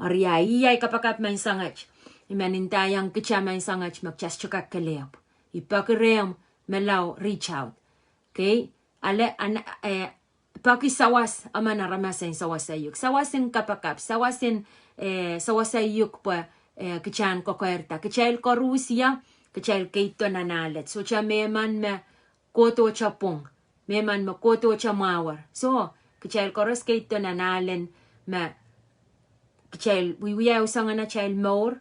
Eri ahi ahi kapakap menseng wet. I men ndaiong kitail menseng wet me kitail sohte kak kelehpw. I peki rehmw, me lao reach out. Okay? Ale, an, eh, peki sawas emen aramas en sewese uhk. Sawas en kapakap, sawas en, eh, sewese uhk pwe, eh, kitail en kokoirda. Kitail koaros ia, kitail keido nan alet. Sohte mehmen me kohdohte pwung. Mehmen me kohdohte mwahuer. So, kitail koaros keido nan alen me kitail wiewia ehu soangen atail mour,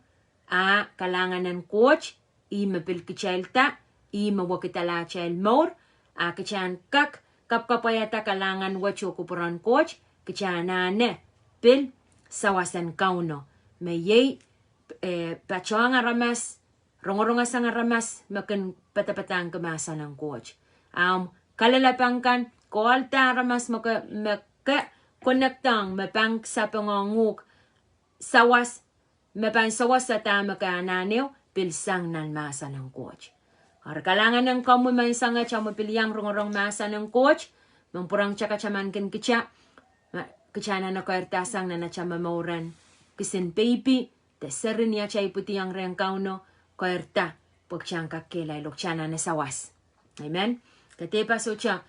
a kalahngan en Koht, ih me pil kitailda, ih me wekidala atail mour, a kitail en kak kapwkapwaiada kalahngan wet oh kupwuren Koht, kitail anahne pil sawas en Kauno. Me iei, eh, patohng aramas, rongorong sang aramas me kin padapadahngki mahsen en Koht. Ahmw kalelapak kan, call-da aramas me ke, me ke connect-ong me pahn sapeng ong uhk sawas, me pahn sewese dahme ke anahne pil sang nan mahsen en Koht. Eri kalahngan en komwi menseng wet, ahmw pil iang rongorong mahsen en Koht, me pwurehng kitail katamankin kitail, me kitail anahne koirda sang nan atail momour en kisin peipi, de seri ni atail ipwidiong rehn Kauno, koirda, pwe kitail en kak kehlail oh kitail anahne sawas. Amen. Ke dehr pahn sohte,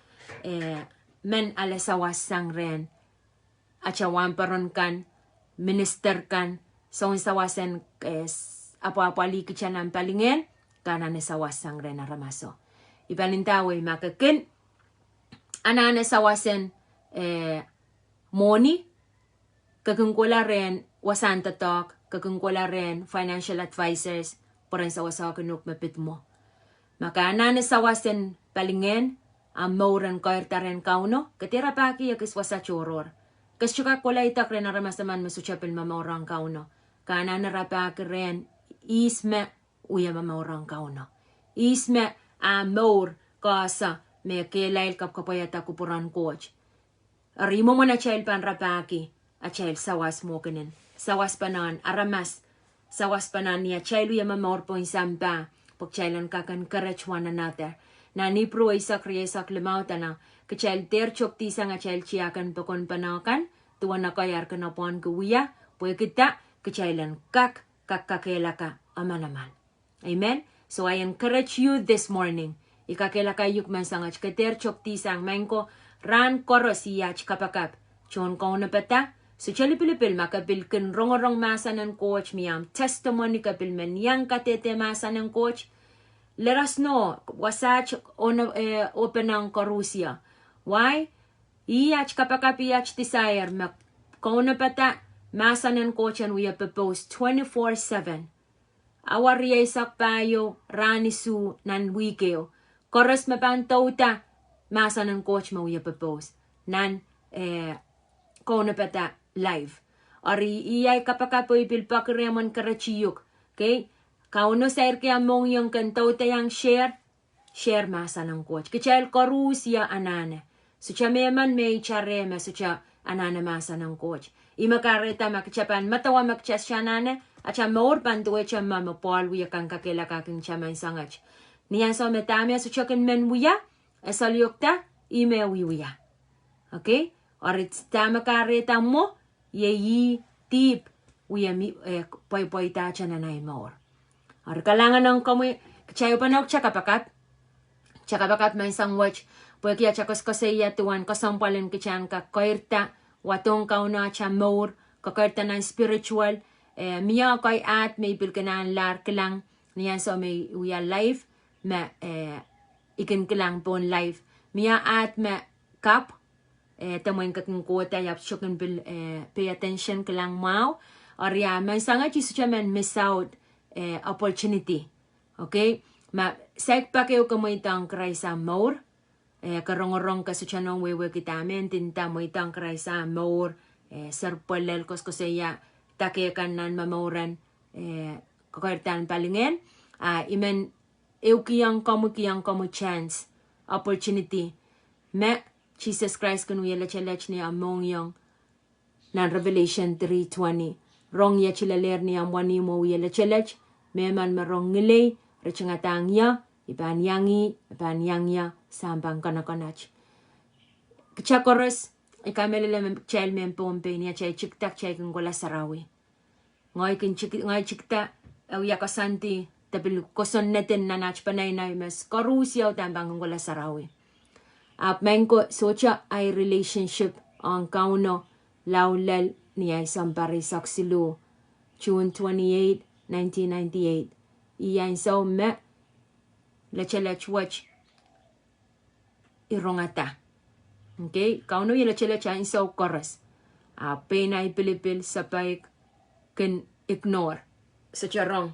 eh, men ale sawas sang rehn atail wahnpoaron kan, minister kan, soun sawas en, eh, s-, apwahpwalih kitail nan palingehn, ke anahne sawas sang rehn aramaso. I pahn ndawei ma ke kin anahne sawas en, eh, mwohni, ke kin kohla rehn wasahn doadoahk, ke kin kohla rehn financial advisors, pwe ren sewesehkin uhk me pid mwo. Ma ke anahne sawas en palingehn, ahmw mour en koirda rehn Kauno, ke dehr rapahki ekis wasa tohrohr. Ke sohte kak kohla idek rehn aramas emen me sohte pil momour ong Kauno. Ke anahne rapahki rehn ihs me wie momour ong Kauno. Ihs me ah mour koasoia me kehlail kapwkapwaiada kupwuren Koht. Eri mwomwen atail pahn rapahki atail sawas mwohngkin en sawas pahn nan aramas, sawas pahn nan ni atail wie momour pohn sampah, pwe kitail en kak encourage one another. Nan Ipru eisek, rieisek limau dene, kitail dehr tokedihsang atail tiahk en pokon pene kan, duwen ekei ar kin apwonki wia, pwehki da, kitail en kak, kak kakehlaka emenemen. Amen. So I encourage you this morning. I kakehlaka uhk menseng wet, ke dehr tokedihsang, maing ko, rahn koaros ih aht kapakap. Tohn kaunopada, sohte lipilipil ma ke pil kin rongorong mahsen en Koht, mie ahmw testimony, ke pil men iang kadehde mahsen en Koht. Let us know, wasaht, oh, eh, open ong koaros ia. Why? Ih aht kapakap, ih aht desire me kaunopada mahsen en Koht en wie pepous twenty-four seven. Awa rieisek pahieu, rahn isuh nan wihk ehu. Koaros me pahn douda mahsen en Koht me wie pepous nan, eh, kaunopada live. Eri ih ahi kapakap oh I pil peki rehmw en keretiuk. Okay? Kauno sairki ah mohngiong ken douda iang share, share mahsen en Koht. Kitail koaros ia anahne. Sohte mehmen me itar me sohte anahne mahsen en Koht. Ih me kahrehda ma kitail pahn medewe me kitail sohte anahne, atail mour pahn duwehte me, me Pohl wie kan kakehlakahkin kitail menseng et. Ni ansou me dahme sohte kin men wia, e saliokda, ih me wiewia. Okay? Eri dahme kahrehda mwo, iei ih dihp wie mi, eh, pweipweidahte nan ahi mour. Eri kalahngan ong komwi, kitail pahn uk kitail kapakap. Kitail kapakap menseng wet, pwehki atail koasoakoasoia duwen kesempwal en kitail en kak keirda wadohng Kauno atail mour, kekeirda nan spiritual, eh, mie ekei ahd me I pil kin anahne kilang, ni ansou me I wia live, me, eh, I kin kilang pohn live. Mie ahd me kap, eh, de mwein ke kin kohda, I ahpw sohte kin pil, eh, pay attention kilang mwahu. Eri ah menseng et I sohte men miss out, eh, opportunity. Okay? Ma saik pak ehu ke mweidohng Krais ah mour, eh, ke rongorong ke sohte nohn wehwehki dahme e ndinda mweidohng Krais ah mour, eh, serpwe lel, koasoakoasoia dake kan nan momour en, eh, kekeirda en palingehn, ah, I men ehukihong komwi, kihong komwi chance, opportunity, me Sises Krais kin wie letelet ni ah mohngiong. Nan Revelation three twenty, rong iet ilelehr ni ah wenihmwo wie letelet, mehmen me rong ngilei, ritingadahng ie, I pahn iang ih, e pahn iang ie, sampah konokonot. Kitail koaros, I kamehlele me kitail mehn Pohnpei, ni atail tikida kitail kin kohla sarawi. Ngehi kin tik-, ngehi tikida, e wia koasoandi, de pil kosonned en nan aht peneinei me koaros ia udahn pahn kin kohla sarawi. Ahpw maing ko, sohte ahi relationship ong Kauno lao lel ni ahi sounpar eisek siluh, June twenty-eight, nineteen ninety-eight. Ih ansou me letelet wet I rongada. Okay, Kauno wie letelet ansou koaros. Ahpw pein ahi pilipil sapaik kin ignore. Sohte rong.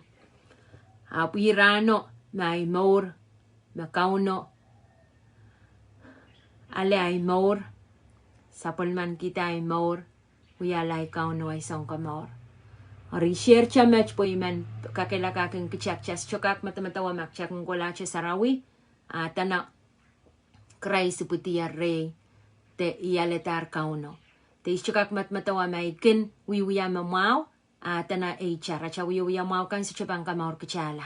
Ahpw ih rahno me ahi mour, me Kauno ale ahi mour, sapwellimanikihda ahi mour, wiahla ahi Kauno ahi Sounkomour. Eri I share te met pwe I men kakehlakahkin kitail, kitail sohte kak medemedewe ma kitail kin kohlahte sarawi, ah, dene Krais ipwidier rehi, de I aledahr Kauno. De I sohte kak medemedewe ma I kin wiewia me mwahu, ah, dene e itar, atail wiewia mwahu kan sohte pahn kamour kitailla.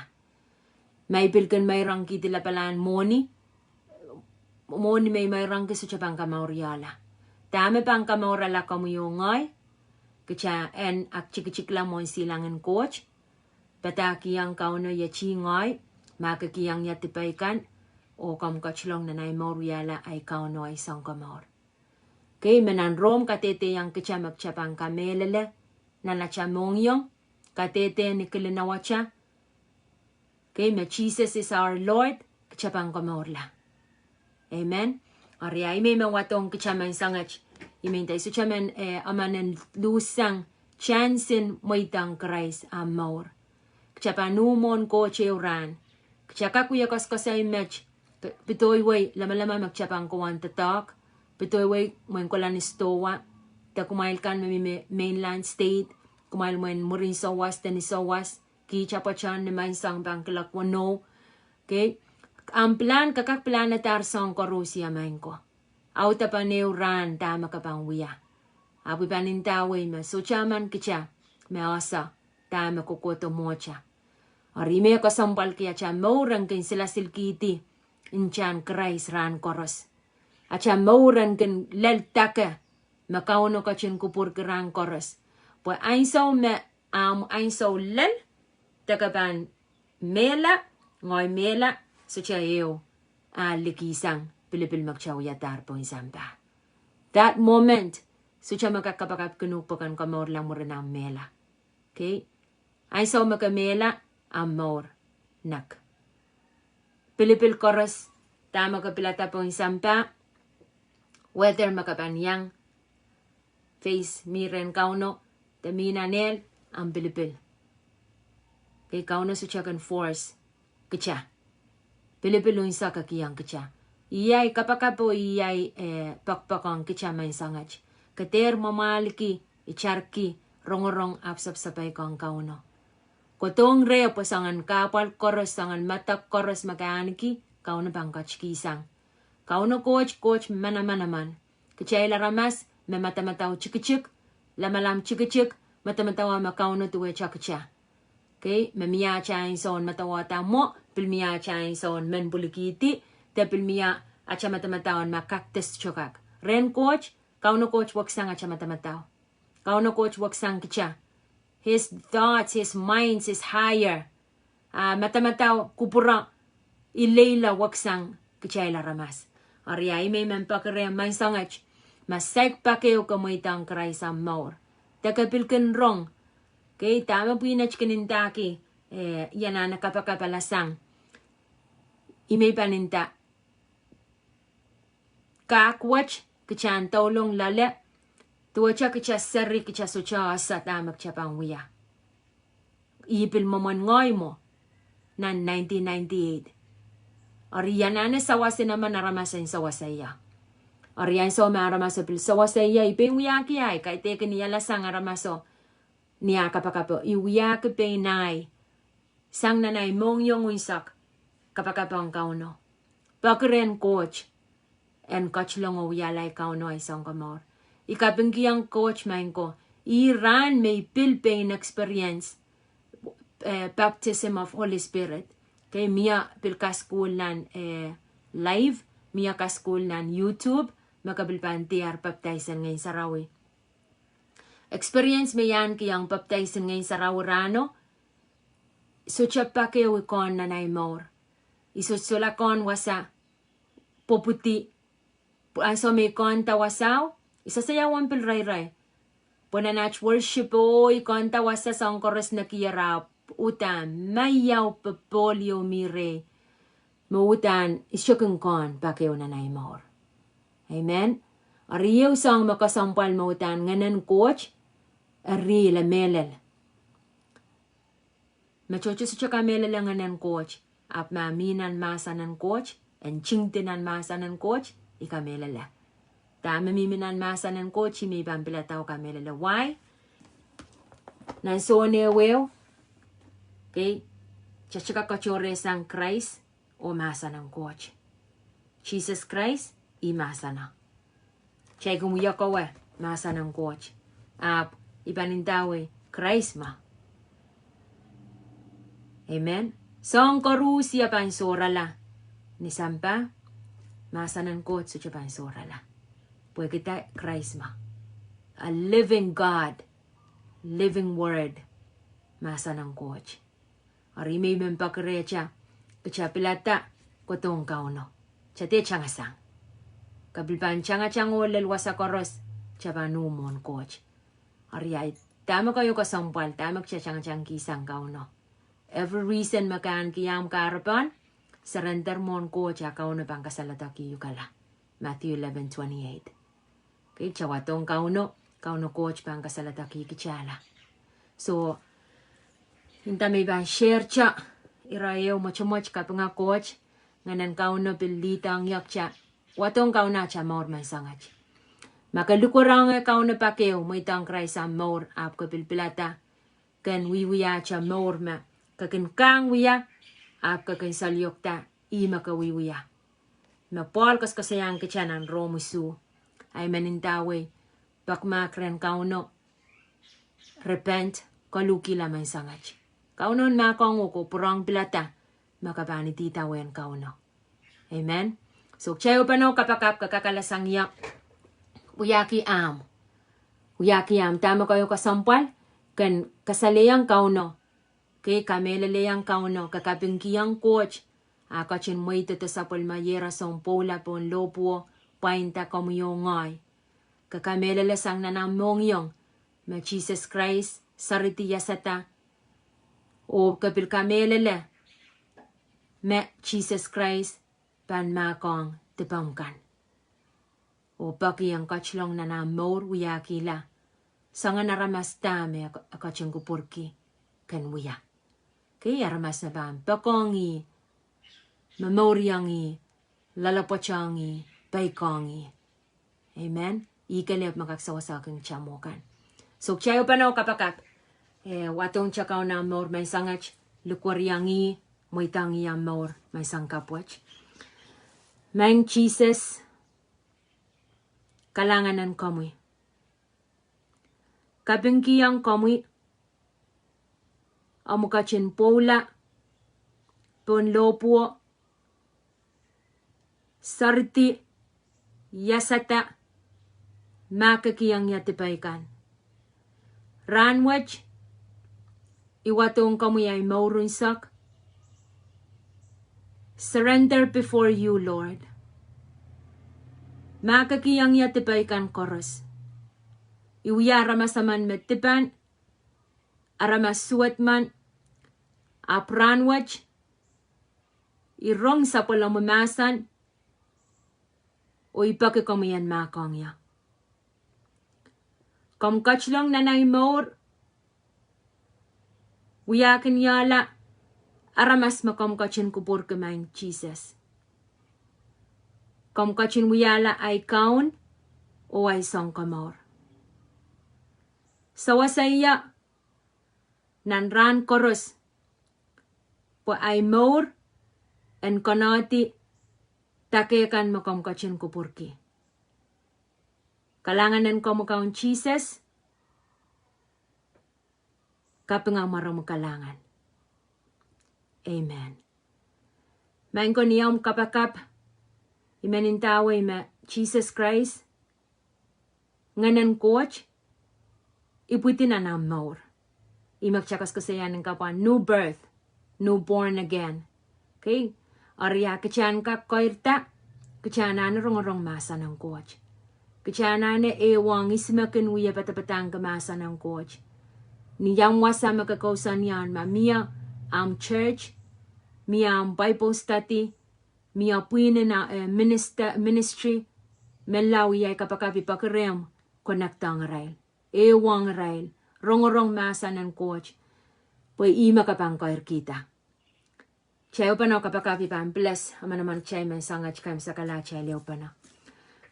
Ma I pil kin meirongkihdi lapalahn mwohni, mwohni me I meirongki sohte pahn kamour iehla. Dahme pahn kamourala komwi oh ngehi, kitail en aktikitikla mwohn silangin Koht, padahkihong Kauno iet, Ih ngehi, mahkikihong ie dipei kan, oh komw ketilong nan ahi mour wiahla ahi Kauno ahi Sounkomour. Okay, me nan Rom kadehdehiong kitail me kitail pahn kamehlele, nan atail mohngiong, kadehde ni kilin wasa, okay, me Jesus is our Lord, kitail pahn komourla. Amen. Eri ah ih me I men wadohng kitail menseng et, I men nda I sohte men, eh, emen en luhssang chance en mweidohng Krais ah mour. Kitail pahn uh mwohn Koht ehu rahn. Kitail kak wie koasoakoasoi met, pidoiwei lamalam me kitail pahn kohwei doadoahk, pidoiwei mwein kohla ni sidohwa, de kumwail kan me mih me mainland state, kumwail mwein mwurin souwas de ni souwas, kiht apwtehn ni menseng pahn kilok weneu. Okay. Ahmw pilahn, ke kak pilahnehdahr soahng koaros, maing ko. Audepen ehu rahn dahme ke pahn wia. Ahpw I pahn ndawei me sohte emen kitail me ese dahme kohkohdo mwohtail. Eri ih me kesempwalki atail mour en kin silasilkihdi ntahn Krais rahn koaros. Atail mour en kin lel dake me Kauno ketin kupwurki rahn koaros. Pwe ansou me, ahmw ansou lel, de ke pahn mehla, ngehi mehla, sohte ehu ah likihsang pilipil me kitail wiadahr pohn sampah. That moment, sohte me kak kapakapkin uhk pwe ken komourla mwurin ahmw mehla. Okay. Ansou me ke mehla, ahmw mour nek. Pilipil koaros, dahme ke pilada pohn sampah, Whether me ke pahn iang face mi rehn Kauno, de mi nan ehl, ahmw pilipil. Kei, Kauno sohte kin force kitail. Pilipil unsek e kihong kitail. Iei kapakap oh iei, eh, poakpoakohng kitail menseng wet. Ke dehr mwamwahlki, itarki, rongorong ahpw sapasapeik ong Kauno. Kohdohng reh pwe soangen kahpwal koaros, soangen medek koaros me ke ahneki, Kauno pahn ketikihsang. Kauno Koht, Koht manaman emen. Kitail aramas me madamadau tikitik, lamalam tikitik, madamadau me Kauno duwehte kitail. Kei, me mie atail ansoun madawada mwo, pil mie atail ansoun men pwilikihdi, de pil mie atail madamadau me kak de sohte kak. Rehn Koht, Kauno Koht weksang atail madamadau. Kauno Koht weksang kitail. His thoughts, his minds is higher. Ah, madamadau kupwure ileile weksang kitail aramas. Ari, ahi me I men poaki reh menseng wet, ma saik pak ehu ke mweidohng Krais ahmw mour, de ke pil kin rong. Kei, dahme pwihn et kin ndahki, eh, I anahne kapakap alasang. I men pahn nda, kak wet kitail en doulong loale, duwehte kitail seri, kitail sohte ese dahme kitail pahn wia. I pil mwomwen ngehi mwo nan nineteen ninety-eight. Ari I anahne sawasen emen aramas en sawasei ie. Ari ansou me aramaso pil sawasei ie, I pein wiahki ahi, kaidehkin I alasang aramaso ni ah kapakapo, I wiahki pein ahi sang nan ahi mohngiong unsek, kapakap ong Kauno. Poaki rehn Koht en ketilong oh wiahla ahi Kauno ahi Sounkomour. I kapingkihong Koht maing ko, ih rahn me I pil pein experience, eh, baptism of Holy Spirit. Kei, mie pil kasukuhl nan, eh, live, mie kasukuhl nan YouTube, me ke pil pahn diar baptaisin Ngehn Sarawi. Experience me I ahnekihong baptaisin Ngehn Sarawi rahno, sohte pak ehu I kohn nan ahi mour. I sohte solahr kohn wasa pwopwidi, ansou me I kohnda wasao, I sehse ia uwen pil reirei. Pwe nan aht worship o I kohnda wasa, soahng koaros nekier, ahpw uhdahn maiau popohl ieu mi rehi. Me uhdahn I sohte kin kohn pak ehu nan ahi mour. Amen. Ari ehu soahng me kesempwal me uhdahn Ngehnen Koht eri le mehlel. Me tohto sohte kamehlele Ngehnen Koht, ahpw ma mi nan mahsen en Koht, en ntingdi nan mahsen en Koht, I kamehlele. Dahme mihmi nan mahsen en Koht, I men pahn pilada oh kamehlele. Why? Nan Sohn ehuehu, kei, kitail kak katohrehsang Krais oh mahsen en Koht. Sises Krais, ih mahseno. Kitail kin wia kowe mahsen en Koht. Ahpw I pahn ndawei Krais me. Amen. Soahng koaros ia pahn sohrala ni sampah, mahsen en Koht sohte pahn sohrala. Pwehki Krais me. A living God, living word, mahsen en Koht. Ari me I men poaki rehta, kitail pilada kohdohng Kauno. Kitail dehr tangasang. Ke pil pahn tangatang oh lel wasa koaros, kitail pahn uh mwohn Koht. Ari ahi, dahme keieu kesempwal, dahme kitail tangatangkihsang Kauno. Every reason me ke ahneki ahmw kahrepe, surrender mwohn Koht a Kauno pahn kasaledekihukala. Matthew eleven twenty-eight. Kei, kitail wadohng Kauno, Kauno Koht pahn kasaledekihkitailla. So, nda me I pahn share kitail, ire ehu mwotomwot kapinga Koht, Ngehnen Kauno pil lead-ong ie kitail wadohng Kauno atail mour menseng wet. Ma ke likwerong Kauno pak ehu, mweidohng Krais ahmw mour, ahpw ke pil pilada ken wiewia atail mour me ke kin kang wia, ahpw ke kin saliokda ih me ke wiewia. Me Pohl koasokoasoiahng kitail nan Rom isuh, ahi men ndawei, pekmahk rehn Kauno, repent, koluhkihla menseng wet. Kauno en mahkohng uhk oh pwurehng pilada me ke pahn idawehn Kauno. Amen. So, kitail pahn oh kapakap, ke kak alasang ie, wiahki ahmw. Wiahki ahmw, dahme keieu kesempwal, ken kasalehiong Kauno. Kei, kamehlelehiong Kauno, ke kapingkihong Koht, a ketin mweidohdo sapwellime iehros ong pwoula pohn lohpwuo, pwainda komwi oh ngehi. Ke kamehlele sang nan ahmw mohngiong me Sises Krais saridi iasada, oh ke pil kamehlele me Sises Krais pahn mahkohng dipen kan. oh peki en ketilong nan ahmw mour wiahkihla soangen aramas da me e ketin kupwurki ken wia. Kei aramas me pahn poakohng ih, momouriong ih, loalopwoatohng ih, peikohng ih. Amen. Ih kelehpw me kak sewese kin tamwo kan. So kitail ehupene oh kapakap, eh, wadohng te Kaun ahmw mour menseng et, likweriong ih, mweidohng ih ahmw mour menseng kapw wet. Maing Sises, kalahngan en komwi. Kapingkihong komwi omw ketin pwoula pohn lohpwuo, seridi, iasada, mahkikihong ie dipei kan. Rahnwet, I wadohng komwi ahi mour unsek. Surrender before you, Lord. Mahkikihong ie dipei kan koaros. I wia aramas emen me dipan, aramas suwed men, ahpw rahnwet, I rong sapwellimomwi mahsen, oh I peki komwi en mahkohng ie. Komw ketilong nan ahi mour, wiahkiniehla aramas me komw ketin kupwurki, Maing Sises. Komw ketin wiahla ahi Kaun oh ahi Sounkomour. Sewese ie nan rahn koaros, pwe ahi mour en konehdi dake kan me komw ketin kupwurki. Kalahngan en komwi Kaun Sises, kapinga mwaromwi kalahngan. Amen. Maing ko, ni omw kapakap, I men ndawei me Sises Krais, Ngehnen Koht, ipwidi nan ahmw mour. Ih me kitail koasokoasoia ni kapwa new birth, new born again. Kei, eri a kitail en kak keirda, kitail anahne rongorong mahsen en Koht. Kitail anahne ehuong ihs me kin wie padapadahngki mahsen en Koht. Ni omw wasa me ke kousoan ie, ma mie ahmw church, mie ahmw Bible study, mie pwihn en, eh, ministry, menlau, iei ahi kapakap, I peki rehmw connectong irail, ehuong irail, rongorong mahsen en Koht, pwe ih me ke pahn keirkihda. Kitail ehupene oh kapakap, I pahn bless emenemen kitail menseng et, kaimwisekala atail ehupene.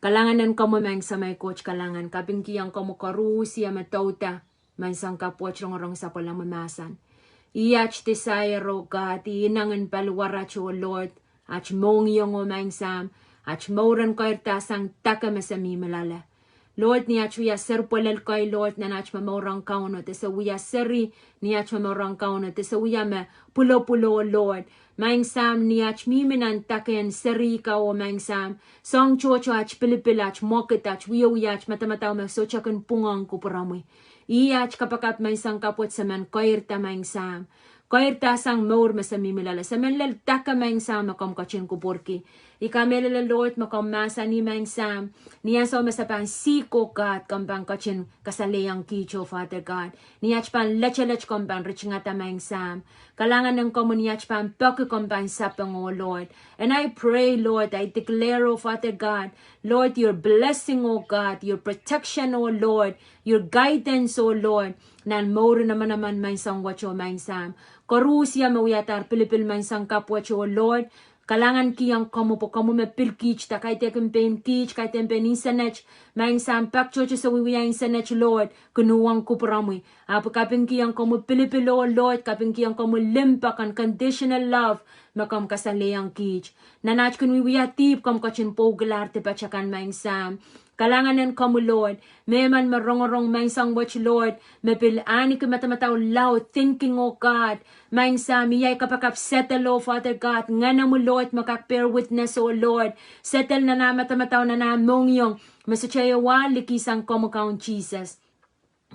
Kalahngan en komwi Maing Samei Koht, kalahngan, kapingkihong komwi koaruhsie me douda menseng kapw wet rongorong sapwellimomwi mahsen. Ih at desire, oh God, ih ineng en paliwarat, oh Lord, at mohngiong, oh Maing Sahm, at mour en keirda sang dake me se mihmi loale. Lord, ni at wia serpwelel kei, Lord, nan at momour ong Kauno, de se wia seri, ni at momour ong Kauno, de se wia me pwulopwulo, Lord. Maing Sahm, ni at mihmi nan dake en seri ka, oh Maing Sahm, soahng tohto at pilipil, at mwekid, at wiewia, at madamadau me sohte kin pwung ong kupwuromwi. Ih at kapakap Maing Sahm, kapw wet se men keirda Maing Sahm. Keirda sang mour me se mihmi loale. Se men lel dake Maing Sahm me komw ketin kupwurki. I kamehlele Lord me komw mahsanih Maing Sahm, ni ansou me se pahn seek, oh God, komw pahn ketin kasalehiong kiht, oh Father God. Ni at pahn letelet komw pahn ritingada Maing Sahm. Kalahngan en komwi, ni at pahn peki komw pahn sapeng, oh Lord. And I pray, Lord, I declare, oh Father God, Lord, your blessing, oh God, your protection, oh Lord, your guidance, oh Lord, nan mour en emenemen menseng wet, oh Maing Sahm. Koaruhsie me wiadahr pilipil menseng kapw wet, oh Lord, kalahngankihong komwi pwe komwi me pil kiht, da kaidehkin pein kiht, kaidehn pein insenet, Maing Sahm, pak tohto se wiewia insenet, Lord, kin uhwong kupwuromwi. Ahpw kapingkihong komwi pilipil, oh Lord, kapingkihong komwi limpoak, unconditional love, me komw kasalehiong kiht. Nan at kin wiewia dihp komw ketin pwoukilahr dipatail kan Maing Sahm. Kalahngan en komwi Lord, mehmen me rongorong menseng wet Lord, me pil ahneki madamadau laud, thinking, oh God, Maing Sahm, iei ahi kapakap, settle, oh Father God, Ngehnomwi Lord me kak bear witness, oh Lord, settle nan ah madamadau, nan ah mohngiong, me sohte ehu ah liki sang komwi Kaun Sises.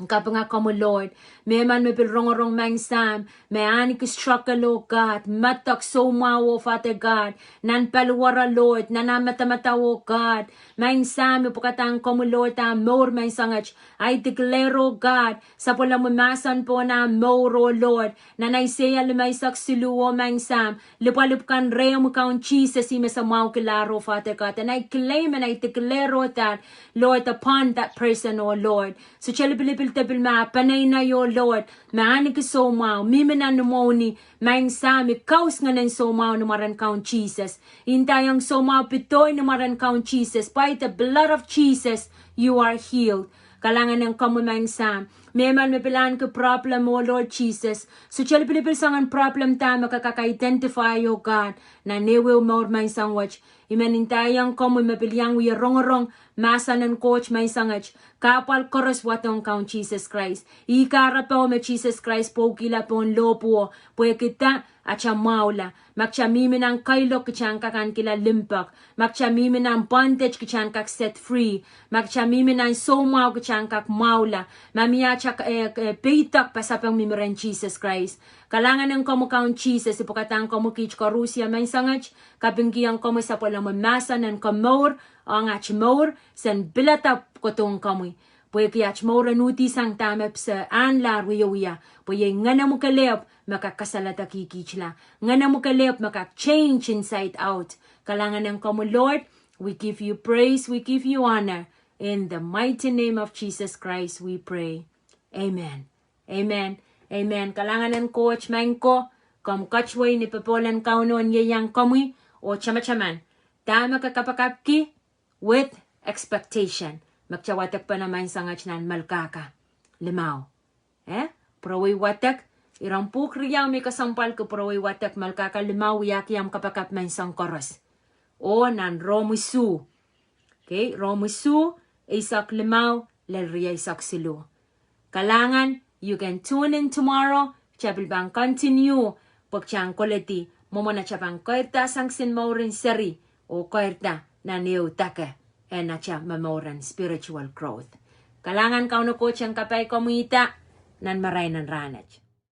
Kapinga komwi Lord, mehmen me pil rongorong Maing Sahm, me ahneki struggle oh God, medek soumwahu oh Father God, nan paliwere Lord, nan ah medemedewe oh God, Maing Sahm, I pwukadahng komwi Lord ah mour Maing Sahet, I declare oh God, sapwellimomwi mahsen pohn ah mour oh Lord, nan Aiseia limeisek siluh oh Maing Sahm, lipwalipw kan rehmwi Kaun Sises, ihme se mwahukilahr oh Father God, and I claim and I declare oh that, Lord, upon that person oh Lord, sohte lipilipil de pil me ah peneinei oh Lord, me ahneki soumwahu, mihmi nan imwo ni, Maing Sahm, I kausang ngehnen soumwahu ni mwaren Kaun Sises, I ndaiong soumwahu pedohi ni mwaren Kaun Sises, by the blood of Jesus, you are healed. Kalahngan en komwi Maing Sahm, mehmen me pil ahneki problem oh Lord Jesus, sohte lipilipil soangen problem da me ke kak identify oh God, nan ehuehu mour Maing Sahet, I men ndaiong komwi me pil iang wie rongorong mahsen en Koht Maing Sahet, kahpwal koaros wadohng Kaun Sises Krais, ih kahrepe me Sises Krais pwoukihla pohn lohpwuo, pwehki dah? Atail mwahula. Ma kitail mihmi nan kailok kitail en kak ahnekihla limpoak. Ma kitail mihmi nan bondage kitail en kak set free. Ma kitail mihmi nan soumwahu kitail en kak mwahula. Ma mie atail, eh, eh, peidek pasapeng mihmi rehn Sises Krais. Kalahngan en komwi Kaun Sises, I pwukadahng komwi kiht koarusie Maing Sahet, kapingkihong komwi sapwellimomwi mahsen en komour ong atail mour, sen pilada kohdohng komwi, pwehki atail mour en uhdihsang dahme se ahnlahr wiewia, pwe iei Ngenomwi kelehpw me kak kasaledekihkitla, Ngenomwi kelehpw me kak change inside out. Kalahngan en komwi Lord, we give you praise, we give you honor. In the mighty name of Jesus Christ we pray. Amen. Amen. Amen. Kalahngan en Koht Maing ko, komw katuwei ni popohl en Kauno en ieiang komwi, oh tamataman, dahme ke kapakapki, with expectation, me kitail wadekpene Maing Sahet nan Melkahka limau. Eh, pwurowei wadek, iren pwuhk riau me kesempwalki pwurowei wadek Melkahka limau wiahki ahmw kapakap Maing Sahm koaros. Oh nan Rom isuh, okay, Rom isuh, eisek limau lel rieisek siluh. Kalahngan, you can tune in tomorrow, kitail pil pahn continue, pwe kitail en koledi mwomwen atail pahn keirda sang kisin mouren seri, oh keirda nan ehu dake en atail momour en spiritual growth. Kalahngan, Kauno Koht en kapai komwihda nan marain en rahnwet.